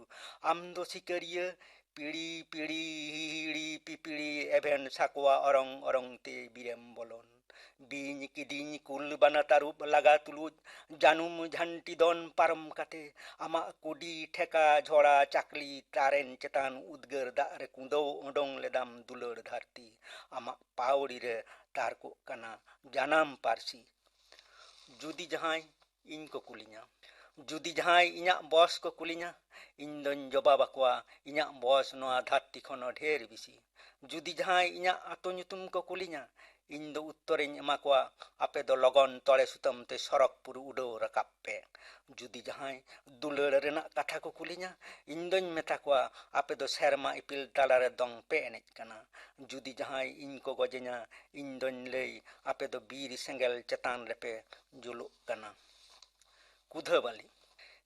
ᱟᱢ ᱫᱚ ᱥᱤᱠᱟᱹᱨᱤᱭᱟᱹ, ᱯᱤᱲᱤ ᱯᱤᱲᱤ ᱦᱤᱦᱤᱲᱤ ᱯᱤᱯᱤᱲᱤ ᱮᱵᱷᱮᱱ ᱥᱟᱠᱣᱟ ᱚᱨᱚᱝ ᱚᱨᱚᱝ ᱛᱮ ᱵᱤᱨᱮᱢ ᱵᱚᱞᱚᱱ᱾ ᱵᱤᱧ ᱠᱤᱫᱤᱧ ᱠᱩᱞ ᱵᱟᱱᱟ ᱛᱟᱹᱨᱩᱵ ᱞᱟᱜᱟ ᱛᱩᱞᱩᱡ, ᱡᱟᱹᱱᱩᱢ ᱡᱷᱟᱱᱴᱤ ᱫᱚᱱ ᱯᱟᱨᱚᱢ ᱠᱟᱛᱮ, ᱟᱢᱟᱜ ᱠᱩᱰᱤ ᱴᱷᱮᱠᱟ ᱡᱷᱚᱲᱟ ᱪᱟᱠᱞᱤ ᱛᱟᱨᱮᱱ ᱪᱮᱛᱟᱱ ᱩᱫᱽᱜᱟᱹᱨ ᱫᱟᱜ ᱨᱮ ᱠᱩᱸᱫᱟᱹᱣ ᱚᱰᱚᱝ ᱞᱮᱫᱟᱢ ᱫᱩᱞᱟᱹᱲ ᱫᱷᱟᱹᱨᱛᱤ᱾ ᱟᱢᱟᱜ ᱯᱟᱹᱣᱲᱤ ᱨᱮ ᱛᱟᱨᱠᱚᱜ ᱠᱟᱱᱟ ᱡᱟᱱᱟᱢ ᱯᱟᱹᱨᱥᱤ᱾ ᱡᱩᱫᱤ ᱡᱟᱦᱟᱸᱭ ᱤᱧ ᱠᱚ ᱠᱩᱞᱤᱧᱟ, ᱡᱩᱫᱤ ᱡᱟᱦᱟᱸᱭ ᱤᱧᱟᱹᱜ ᱵᱚᱥ ᱠᱚ ᱠᱩᱞᱤᱧᱟ, ᱤᱧ ᱫᱚᱧ ᱡᱚᱵᱟᱵ ᱟᱠᱚᱣᱟ, ᱤᱧᱟᱹᱜ ᱵᱚᱥ ᱱᱚᱣᱟ ᱫᱷᱟᱹᱨᱛᱤ ᱠᱷᱚᱱ ᱦᱚᱸ ᱰᱷᱮᱨ ᱵᱮᱥᱤ᱾ ᱡᱩᱫᱤ ᱡᱟᱦᱟᱸᱭ ᱤᱧᱟᱹᱜ ᱟᱛᱳ ᱧᱩᱛᱩᱢ ᱠᱚ ᱠᱩᱞᱤᱧᱟ, ᱤᱧ ᱫᱚ ᱩᱛᱛᱚᱨᱤᱧ ᱮᱢᱟ ᱠᱚᱣᱟ, ᱟᱯᱮ ᱫᱚ ᱞᱚᱜᱚᱱ ᱛᱚᱲᱮ ᱥᱩᱛᱟᱹᱢ ᱛᱮ ᱥᱚᱨᱚᱜᱽᱯᱩᱨ ᱩᱰᱟᱹᱣ ᱨᱟᱠᱟᱵ ᱯᱮ᱾ ᱡᱩᱫᱤ ᱡᱟᱦᱟᱸᱭ ᱫᱩᱞᱟᱹᱲ ᱨᱮᱱᱟᱜ ᱠᱟᱛᱷᱟ ᱠᱚ ᱠᱩᱞᱤᱧᱟ, ᱤᱧ ᱫᱚᱧ ᱢᱮᱛᱟ ᱠᱚᱣᱟ, ᱟᱯᱮ ᱫᱚ ᱥᱮᱨᱢᱟ ᱤᱯᱤᱞ ᱛᱟᱞᱟᱨᱮ ᱫᱚᱝ ᱯᱮ ᱮᱱᱮᱡ ᱠᱟᱱᱟ᱾ ᱡᱩᱫᱤ ᱡᱟᱦᱟᱸᱭ ᱤᱧ ᱠᱚ ᱜᱚᱡᱮᱧᱟ, ᱤᱧ ᱫᱚᱧ ᱞᱟᱹᱭ, ᱟᱯᱮ ᱫᱚ ᱵᱤᱨ ᱥᱮᱸᱜᱮᱞ ᱪᱮᱛᱟᱱ ᱨᱮᱯᱮ ᱡᱩᱞᱩᱜ ᱠᱟᱱᱟ᱾ ᱠᱩᱫᱷᱟᱹᱵᱟᱹᱞᱤ᱾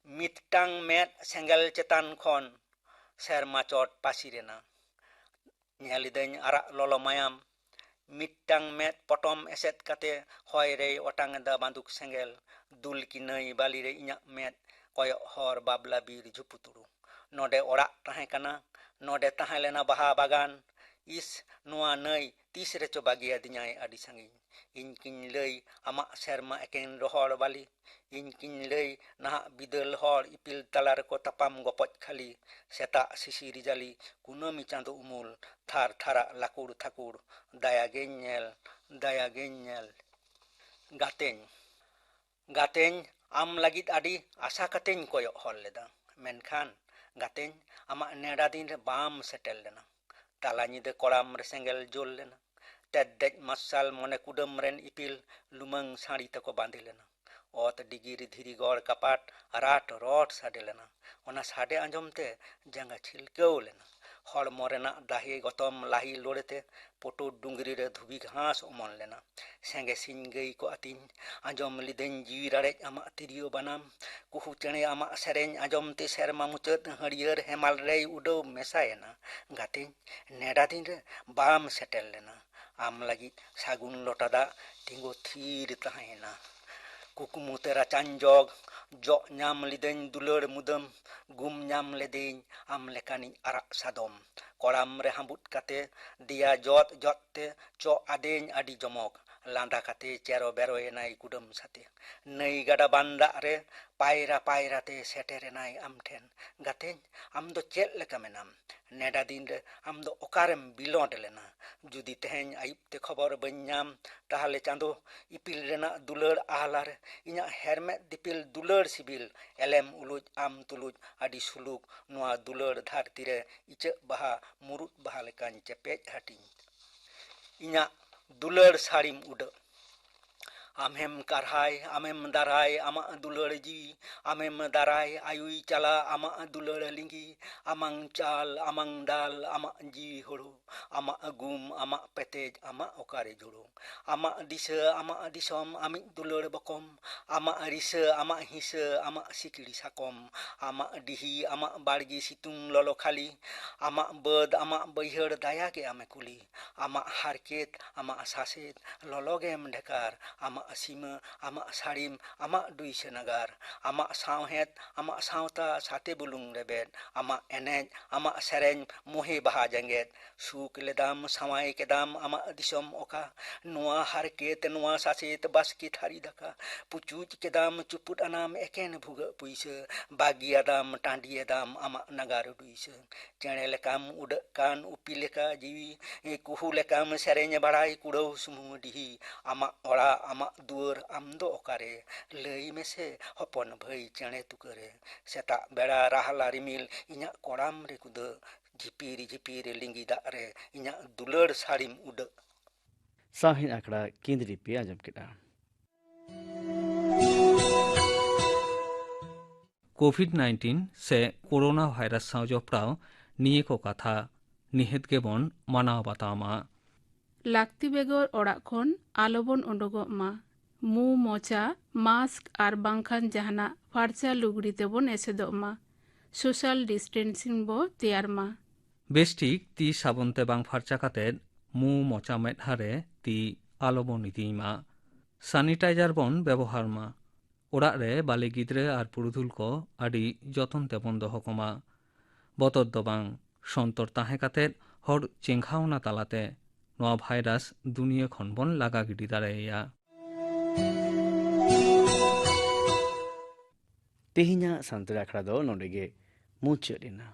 ᱢᱤᱫᱴᱟᱝ ᱢᱮᱫ ᱥᱮᱸᱜᱮᱞ ᱪᱮᱛᱟᱱ ᱠᱷᱚᱱ ᱥᱮᱨᱢᱟ ᱪᱚᱴ ᱯᱟᱹᱥᱤᱨ ᱮᱱᱟ᱾ ᱧᱮᱞ ᱤᱫᱟᱹᱧ ᱟᱨᱟᱜ ᱞᱚᱞᱚ ᱢᱟᱭᱟᱢ᱾ ᱢᱤᱫᱴᱟᱝ ᱢᱮᱫ ᱯᱚᱴᱚᱢ ᱮᱥᱮᱫ ᱠᱟᱛᱮ ᱦᱚᱭ ᱨᱮᱭ ᱚᱴᱟᱝ ᱮᱫᱟ ᱵᱟᱸᱫᱩᱠ ᱥᱮᱸᱜᱮᱞ᱾ ᱫᱩᱞᱠᱤ ᱱᱟᱹᱭ ᱵᱟᱹᱞᱤ ᱨᱮ ᱤᱧᱟᱜ ᱢᱮᱫ ᱠᱚᱭᱚᱜ ᱦᱚᱨ ᱵᱟᱵᱞᱟ ᱵᱤᱨ ᱡᱷᱩᱯᱩᱛᱩᱲᱩ᱾ ᱱᱚᱰᱮ ᱚᱲᱟᱜ ᱛᱟᱦᱮᱸ ᱠᱟᱱᱟ, ᱱᱚᱰᱮ ᱛᱟᱦᱮᱸ ᱞᱮᱱᱟ ᱵᱟᱦᱟ ᱵᱟᱜᱟᱱ᱾ ᱤᱥ, ᱱᱚᱣᱟ ᱱᱟᱹᱭ ᱛᱤᱥ ᱨᱮᱪᱚ ᱵᱟᱹᱜᱤᱭᱟᱫᱤᱧᱟᱭ ᱟᱹᱰᱤ ᱥᱟᱺᱜᱤᱧ᱾ ᱤᱧ ᱠᱤᱧ ᱞᱟᱹᱭ ᱟᱢᱟᱜ ᱥᱮᱨᱢᱟ ᱮᱠᱮᱱ ᱨᱚᱦᱚᱲ ᱵᱟᱹᱞᱤ᱾ ᱤᱧ ᱠᱤᱧ ᱞᱟᱹᱭ ᱱᱟᱦᱟᱜ ᱵᱤᱫᱟᱹᱞ ᱦᱚᱲ ᱤᱯᱤᱞ ᱛᱟᱞᱟ ᱨᱮᱠᱚ ᱛᱟᱯᱟᱢ ᱜᱚᱯᱚᱡ ᱠᱷᱟᱹᱞᱤ᱾ ᱥᱮᱛᱟᱜ ᱥᱤᱥᱤᱨ ᱡᱟᱹᱞᱤ ᱠᱩᱱᱟᱹᱢᱤ ᱪᱟᱸᱫᱚ ᱩᱢᱩᱞ ᱛᱷᱟᱨ ᱛᱷᱟᱨᱟᱜ ᱞᱟᱹᱠᱩᱲ ᱛᱷᱟᱹᱠᱩᱲ᱾ ᱫᱟᱭᱟᱜᱮᱧ ᱧᱮᱞ, ᱫᱟᱭᱟᱜᱮᱧ ᱧᱮᱞ᱾ ᱜᱟᱛᱮᱧ, ᱜᱟᱛᱮᱧ, ᱟᱢ ᱞᱟᱹᱜᱤᱫ ᱟᱹᱰᱤ ᱟᱥᱟ ᱠᱟᱛᱮᱧ ᱠᱚᱭᱚᱜ ᱦᱚᱨ ᱞᱮᱫᱟ᱾ ᱢᱮᱱᱠᱷᱟᱱ ᱜᱟᱛᱮᱧ, ᱟᱢᱟᱜ ᱱᱮᱰᱟ ᱫᱤᱱ ᱨᱮ ᱵᱟᱢ ᱥᱮᱴᱮᱨ ᱞᱮᱱᱟ᱾ ᱛᱟᱞᱟ ᱧᱤᱫᱟᱹ ᱠᱚᱲᱟᱢ ᱨᱮ ᱥᱮᱸᱜᱮᱞ ᱡᱩᱞ ᱞᱮᱱᱟ᱾ ᱛᱮᱫ ᱫᱮᱡ ᱢᱟᱨᱥᱟᱞ ᱢᱚᱱᱮ ᱠᱩᱰᱟᱹᱢ ᱨᱮᱱ ᱤᱯᱤᱞ ᱞᱩᱢᱟᱹᱝ ᱥᱟᱹᱲᱤ ᱛᱮᱠᱚ ᱵᱟᱸᱫᱮ ᱞᱮᱱᱟ᱾ ᱚᱛ ᱰᱤᱜᱤᱨ ᱫᱷᱤᱨᱤ ᱜᱚᱲ ᱠᱟᱯᱟᱴ ᱨᱟᱴ ᱨᱚᱴ ᱥᱟᱰᱮ ᱞᱮᱱᱟ᱾ ᱚᱱᱟ ᱥᱟᱰᱮ ᱟᱸᱡᱚᱢ ᱛᱮ ᱡᱟᱸᱜᱟ ᱪᱷᱤᱞᱠᱟᱹᱣ ᱞᱮᱱᱟ᱾ ᱦᱚᱲᱢᱚ ᱨᱮᱱᱟᱜ ᱫᱟᱦᱮ ᱜᱚᱛᱚᱢ ᱞᱟᱦᱤ ᱞᱳᱲᱮᱛᱮ ᱯᱩᱴᱩᱨ ᱰᱩᱝᱨᱤ ᱨᱮ ᱫᱷᱩᱵᱤ ᱜᱷᱟᱥ ᱚᱢᱚᱱ ᱞᱮᱱᱟ᱾ ᱥᱮᱸᱜᱮ ᱥᱤᱧ ᱜᱟᱹᱭ ᱠᱚ ᱟᱹᱛᱤᱧ ᱟᱸᱡᱚᱢ ᱞᱤᱫᱟᱹᱧ ᱡᱤᱣᱤ ᱨᱟᱲᱮᱡ ᱟᱢᱟᱜ ᱛᱤᱨᱭᱳ ᱵᱟᱱᱟᱢ᱾ ᱠᱩᱦᱩ ᱪᱮᱬᱮ ᱟᱢᱟᱜ ᱥᱮᱨᱮᱧ ᱟᱸᱡᱚᱢ ᱛᱮ ᱥᱮᱨᱢᱟ ᱢᱩᱪᱟᱹᱫ ᱦᱟᱹᱨᱭᱟᱹᱲ ᱦᱮᱢᱟᱞ ᱨᱮᱭ ᱩᱰᱟᱹᱣ ᱢᱮᱥᱟᱭᱮᱱᱟ᱾ ᱜᱟᱛᱮᱧ, ᱱᱮᱰᱟ ᱫᱤᱱ ᱨᱮ ᱵᱟᱢ ᱥᱮᱴᱮᱨ ᱞᱮᱱᱟ᱾ ᱟᱢ ᱞᱟᱹᱜᱤᱫ ᱥᱟᱹᱜᱩᱱ ᱞᱚᱴᱟ ᱫᱟᱜ ᱛᱤᱸᱜᱩ ᱛᱷᱤᱨ ᱛᱟᱦᱮᱸᱭᱮᱱᱟ᱾ ᱠᱩᱠᱢᱩ ᱛᱮ ᱨᱟᱪᱟᱧ ᱡᱚᱜ, ᱡᱚᱜ ᱧᱟᱢ ᱞᱤᱫᱟᱹᱧ ᱫᱩᱞᱟᱹᱲ ᱢᱩᱫᱟᱹᱢ, ᱜᱩᱢ ᱧᱟᱢ ᱞᱮᱫᱮᱧ ᱟᱢ ᱞᱮᱠᱟᱱᱤᱡ ᱟᱨᱟᱜ ᱥᱟᱫᱚᱢ᱾ ᱠᱚᱲᱟᱢ ᱨᱮ ᱦᱟᱸᱵᱩᱫ ᱠᱟᱛᱮ ᱫᱮᱭᱟ ᱡᱚᱫ ᱡᱚᱫ ᱛᱮ ᱪᱚᱜ ᱟᱫᱮᱧ ᱟᱹᱰᱤ ᱡᱚᱢᱚᱠ᱾ ᱞᱟᱸᱫᱟ ᱠᱟᱛᱮ ᱪᱮᱨᱚ ᱵᱮᱨᱚᱭᱮᱱᱟᱭ ᱠᱩᱰᱟᱹᱢ ᱥᱟᱛᱮ᱾ ᱱᱟᱹᱭ ᱜᱟᱰᱟ ᱵᱟᱱ ᱫᱟᱜ ᱨᱮ ᱯᱟᱭᱨᱟ ᱯᱟᱭᱨᱟ ᱛᱮ ᱥᱮᱴᱮᱨᱮᱱᱟᱭ ᱟᱢ ᱴᱷᱮᱱ᱾ ᱜᱟᱛᱮᱧ, ᱟᱢ ᱫᱚ ᱪᱮᱫ ᱞᱮᱠᱟ ᱢᱮᱱᱟᱢ? ᱱᱮᱰᱟ ᱫᱤᱱ ᱨᱮ ᱟᱢ ᱫᱚ ᱚᱠᱟᱨᱮᱢ ᱵᱤᱞᱚᱸᱰ ᱞᱮᱱᱟ? ᱡᱩᱫᱤ ᱛᱮᱦᱮᱧ ᱟᱹᱭᱩᱵ ᱛᱮ ᱠᱷᱚᱵᱚᱨ ᱵᱟᱹᱧ ᱧᱟᱢ, ᱛᱟᱦᱞᱮ ᱪᱟᱸᱫᱚ ᱤᱯᱤᱞ ᱨᱮᱱᱟᱜ ᱫᱩᱞᱟᱹᱲ ᱟᱦᱞᱟ ᱨᱮ ᱤᱧᱟᱜ ᱦᱮᱨᱢᱮᱫ ᱫᱤᱯᱤᱞ ᱫᱩᱞᱟᱹᱲ ᱥᱤᱵᱤᱞ ᱮᱞᱮᱢ ᱩᱞᱩᱡ ᱟᱢ ᱛᱩᱞᱩᱡ ᱟᱹᱰᱤ ᱥᱩᱞᱩᱠ ᱱᱚᱣᱟ ᱫᱩᱞᱟᱹᱲ ᱫᱷᱟᱹᱨᱛᱤ ᱨᱮ ᱤᱪᱟᱹᱜ ᱵᱟᱦᱟ ᱢᱩᱨᱩᱫ ᱵᱟᱦᱟ ᱞᱮᱠᱟᱧ ᱪᱮᱯᱮᱡ ᱦᱟᱹᱴᱤᱧ᱾ ᱤᱧᱟᱜ ᱫᱩᱞᱟᱹᱲ ᱥᱟᱹᱲᱤᱢ ᱩᱰᱟᱹᱜ᱾ ᱟᱢᱮᱢ ᱠᱟᱨᱦᱟᱭ, ᱟᱢᱮᱢ ᱫᱟᱨᱟᱭ, ᱟᱢᱟᱜ ᱫᱩᱞᱟᱹᱲ ᱡᱤᱣᱤ᱾ ᱟᱢᱮᱢ ᱫᱟᱨᱟᱭ, ᱟᱭᱩᱭ ᱪᱟᱞᱟ, ᱟᱢᱟᱜ ᱫᱩᱞᱟᱹᱲ ᱞᱤᱸᱜᱤ᱾ ᱟᱢᱟᱝ ᱪᱟᱞ, ᱟᱢᱟᱝ ᱫᱟᱞ, ᱟᱢᱟᱜ ᱡᱤᱣᱤ ᱦᱳᱲᱳ᱾ ᱟᱢᱟᱜ ᱜᱩᱢ, ᱟᱢᱟᱜ ᱯᱮᱛᱮᱡ, ᱟᱢᱟᱜ ᱚᱠᱟᱨᱮ ᱡᱳᱲᱳ᱾ ᱟᱢᱟᱜ ᱫᱤᱥᱟᱹ, ᱟᱢᱟᱜ ᱫᱤᱥᱚᱢ, ᱟᱢᱤᱡ ᱫᱩᱞᱟᱹᱲ ᱵᱚᱠᱚᱢ᱾ ᱟᱢᱟᱜ ᱨᱤᱥᱟᱹ, ᱟᱢᱟᱜ ᱦᱤᱥᱟᱹ, ᱟᱢᱟᱜ ᱥᱤᱠᱲᱤ ᱥᱟᱠᱚᱢ᱾ ᱟᱢᱟᱜ ᱰᱤᱦᱤ, ᱟᱢᱟᱜ ᱵᱟᱲᱜᱮ, ᱥᱤᱛᱩᱝ ᱞᱚᱞᱚ ᱠᱷᱟᱹᱞᱤ᱾ ᱟᱢᱟᱜ ᱵᱟᱹᱫᱽ, ᱟᱢᱟᱜ ᱵᱟᱹᱭᱦᱟᱹᱲ, ᱫᱟᱭᱟ ᱜᱮ ᱟᱢᱮ ᱠᱩᱞᱤ᱾ ᱟᱢᱟᱜ ᱦᱟᱨᱠᱮᱛ, ᱟᱢᱟᱜ ᱥᱟᱥᱮᱛ, ᱞᱚᱞᱚ ᱜᱮᱢ ᱰᱷᱮᱠᱟᱨ᱾ ᱟᱢᱟᱜ ᱥᱤᱢᱟᱹ, ᱟᱢᱟᱜ ᱥᱟᱹᱲᱤᱢ, ᱟᱢᱟᱜ ᱰᱩᱭᱥᱟᱹ ᱱᱟᱜᱟᱨ᱾ ᱟᱢᱟᱜ ᱥᱟᱶᱦᱮᱫ, ᱟᱢᱟᱜ ᱥᱟᱶᱛᱟ, ᱥᱟᱛᱮ ᱵᱩᱞᱩᱝ ᱨᱮᱵᱮᱫ᱾ ᱟᱢᱟᱜ ᱮᱱᱮᱡ, ᱟᱢᱟᱜ ᱥᱮᱨᱮᱧ, ᱢᱚᱦᱮ ᱵᱟᱦᱟ ᱡᱮᱜᱮᱛ᱾ ᱥᱩᱠ ᱞᱮᱫᱟᱢ, ᱥᱟᱶᱟᱭ ᱠᱮᱫᱟᱢ, ᱟᱢᱟᱜ ᱫᱤᱥᱚᱢ ᱚᱠᱟ? ᱱᱚᱣᱟ ᱦᱟᱨᱠᱮᱛ, ᱱᱚᱣᱟ ᱥᱟᱥᱮᱛ, ᱵᱟᱥᱠᱮ ᱛᱷᱟᱹᱨᱤ ᱫᱟᱠᱟ᱾ ᱯᱩᱪᱩᱡ ᱠᱮᱫᱟᱢ, ᱪᱩᱯᱩᱫ ᱟᱱᱟᱢ ᱮᱠᱮᱱ ᱵᱷᱩᱜᱟᱹᱜ ᱯᱩᱭᱥᱟᱹ᱾ ᱵᱟᱹᱜᱤᱭᱟᱫᱟᱢ, ᱴᱟᱺᱰᱤᱭᱟᱫᱟᱢ, ᱟᱢᱟᱜ ᱱᱟᱜᱟᱨ ᱰᱩᱭᱥᱟᱹ᱾ ᱪᱮᱬᱮ ᱞᱮᱠᱟᱢ ᱩᱰᱟᱹᱜ ᱠᱟᱱ ᱩᱯᱤ ᱞᱮᱠᱟ ᱡᱤᱣᱤ, ᱠᱩᱦᱩ ᱞᱮᱠᱟᱢ ᱥᱮᱨᱮᱧ ᱵᱟᱲᱟᱭ ᱠᱩᱲᱟᱹᱣ ᱥᱩᱢᱩᱝ ᱰᱤᱦᱤ᱾ ᱟᱢᱟᱜ ᱚᱲᱟᱜ, ᱟᱢᱟᱜ ᱫᱩᱣᱟᱹᱨ, ᱟᱢ ᱫᱚ ᱚᱠᱟᱨᱮ? ᱞᱟᱹᱭ ᱢᱮᱥᱮ ᱦᱚᱯᱚᱱ ᱵᱷᱟᱹᱭ ᱪᱮᱬᱮ ᱛᱩᱠᱟᱹᱨᱮ᱾ ᱥᱮᱛᱟᱜ ᱵᱮᱲᱟ ᱨᱟᱦᱞᱟ ᱨᱤᱢᱤᱞ ᱤᱧᱟᱜ ᱠᱚᱲᱟᱢ ᱨᱮ ᱠᱩᱫᱟᱹ᱾ ᱡᱷᱤᱯᱤᱨ ᱡᱷᱤᱯᱤᱨ ᱞᱤᱸᱜᱤ ᱫᱟᱜ ᱨᱮ ᱤᱧᱟᱜ ᱫᱩᱞᱟᱹᱲ ᱥᱟᱹᱲᱤᱢ ᱩᱰᱟᱹᱜ᱾ ᱥᱟᱶᱦᱮᱫ ᱟᱠᱷᱲᱟ ᱠᱮᱸᱫᱽᱨᱤ ᱯᱮ ᱟᱸᱡᱚᱢ ᱠᱮᱫᱟ᱾ ᱠᱳᱵᱷᱤᱰ ᱱᱟᱭᱤᱱᱴᱤᱱ ᱥᱮ ᱠᱳᱨᱳᱱᱟ ᱵᱷᱟᱭᱨᱟᱥ ᱥᱟᱶ ᱡᱚᱯᱲᱟᱣ ᱱᱤᱭᱟᱹ ᱠᱚ ᱠᱟᱛᱷᱟ ᱱᱤᱦᱟᱹᱛ ᱜᱮᱵᱚᱱ ᱢᱟᱱᱟᱣ ᱵᱟᱛᱟᱣ ᱢᱟ᱾ ᱞᱟᱹᱠᱛᱤ ᱵᱮᱜᱚᱨ ᱚᱲᱟᱜ ᱠᱷᱚᱱ ᱟᱞᱚᱵᱚᱱ ᱚᱰᱚᱠᱚᱜ ᱢᱟ᱾ ᱢᱩ, ᱢᱚᱪᱟ, ᱢᱟᱥᱠ ᱟᱨ ᱵᱟᱝᱠᱷᱟᱱ ᱡᱟᱦᱟᱱᱟᱜ ᱯᱷᱟᱨᱪᱟ ᱞᱩᱜᱽᱲᱤ ᱛᱮᱵᱚᱱ ᱮᱥᱮᱫᱚᱜ ᱢᱟ᱾ ᱥᱳᱥᱟᱞ ᱰᱤᱥᱴᱮᱱᱥᱤᱝ ᱵᱚ ᱛᱮᱭᱟᱨ ᱢᱟ᱾ ᱵᱮᱥ ᱴᱷᱤᱠ ᱛᱤ ᱥᱟᱵᱚᱱ ᱛᱮ ᱵᱟᱝ ᱯᱷᱟᱨᱪᱟ ᱠᱟᱛᱮ ᱢᱩ, ᱢᱚᱪᱟ, ᱢᱮᱫᱦᱟ ᱨᱮ ᱛᱤ ᱟᱞᱚᱵᱚᱱ ᱤᱫᱤᱭ ᱢᱟ᱾ ᱥᱟᱱᱤᱴᱟᱭᱡᱟᱨ ᱵᱚᱱ ᱵᱮᱵᱚᱦᱟᱨ ᱢᱟ᱾ ᱚᱲᱟᱜ ᱨᱮ ᱵᱟᱞᱮ ᱜᱤᱫᱽᱨᱟᱹ ᱟᱨ ᱯᱩᱨᱩᱫᱷᱩᱞ ᱠᱚ ᱟᱹᱰᱤ ᱡᱚᱛᱚᱱ ᱛᱮᱵᱚᱱ ᱫᱚᱦᱚ ᱠᱚᱢᱟ᱾ ᱵᱚᱛᱚᱨ ᱫᱚ ᱵᱟᱝ, ᱥᱚᱱᱛᱚᱨ ᱛᱟᱦᱮᱸ ᱠᱟᱛᱮ ᱦᱚᱲ ᱪᱮᱸᱜᱷᱟᱣᱱᱟ ᱛᱟᱞᱟᱛᱮ ᱱᱚᱣᱟ ᱵᱷᱟᱭᱨᱟᱥ ᱫᱩᱱᱤᱭᱟᱹ ᱠᱷᱚᱱ ᱵᱚᱱ ᱞᱟᱜᱟ ᱜᱤᱰᱤ ᱫᱟᱲᱮᱭᱟᱭᱟ᱾ ᱛᱮᱦᱮᱧᱟᱜ ᱥᱟᱱᱛᱟᱲᱤ ᱟᱠᱷᱲᱟ ᱫᱚ ᱱᱚᱰᱮ ᱜᱮ ᱢᱩᱪᱟᱹᱫ ᱮᱱᱟ᱾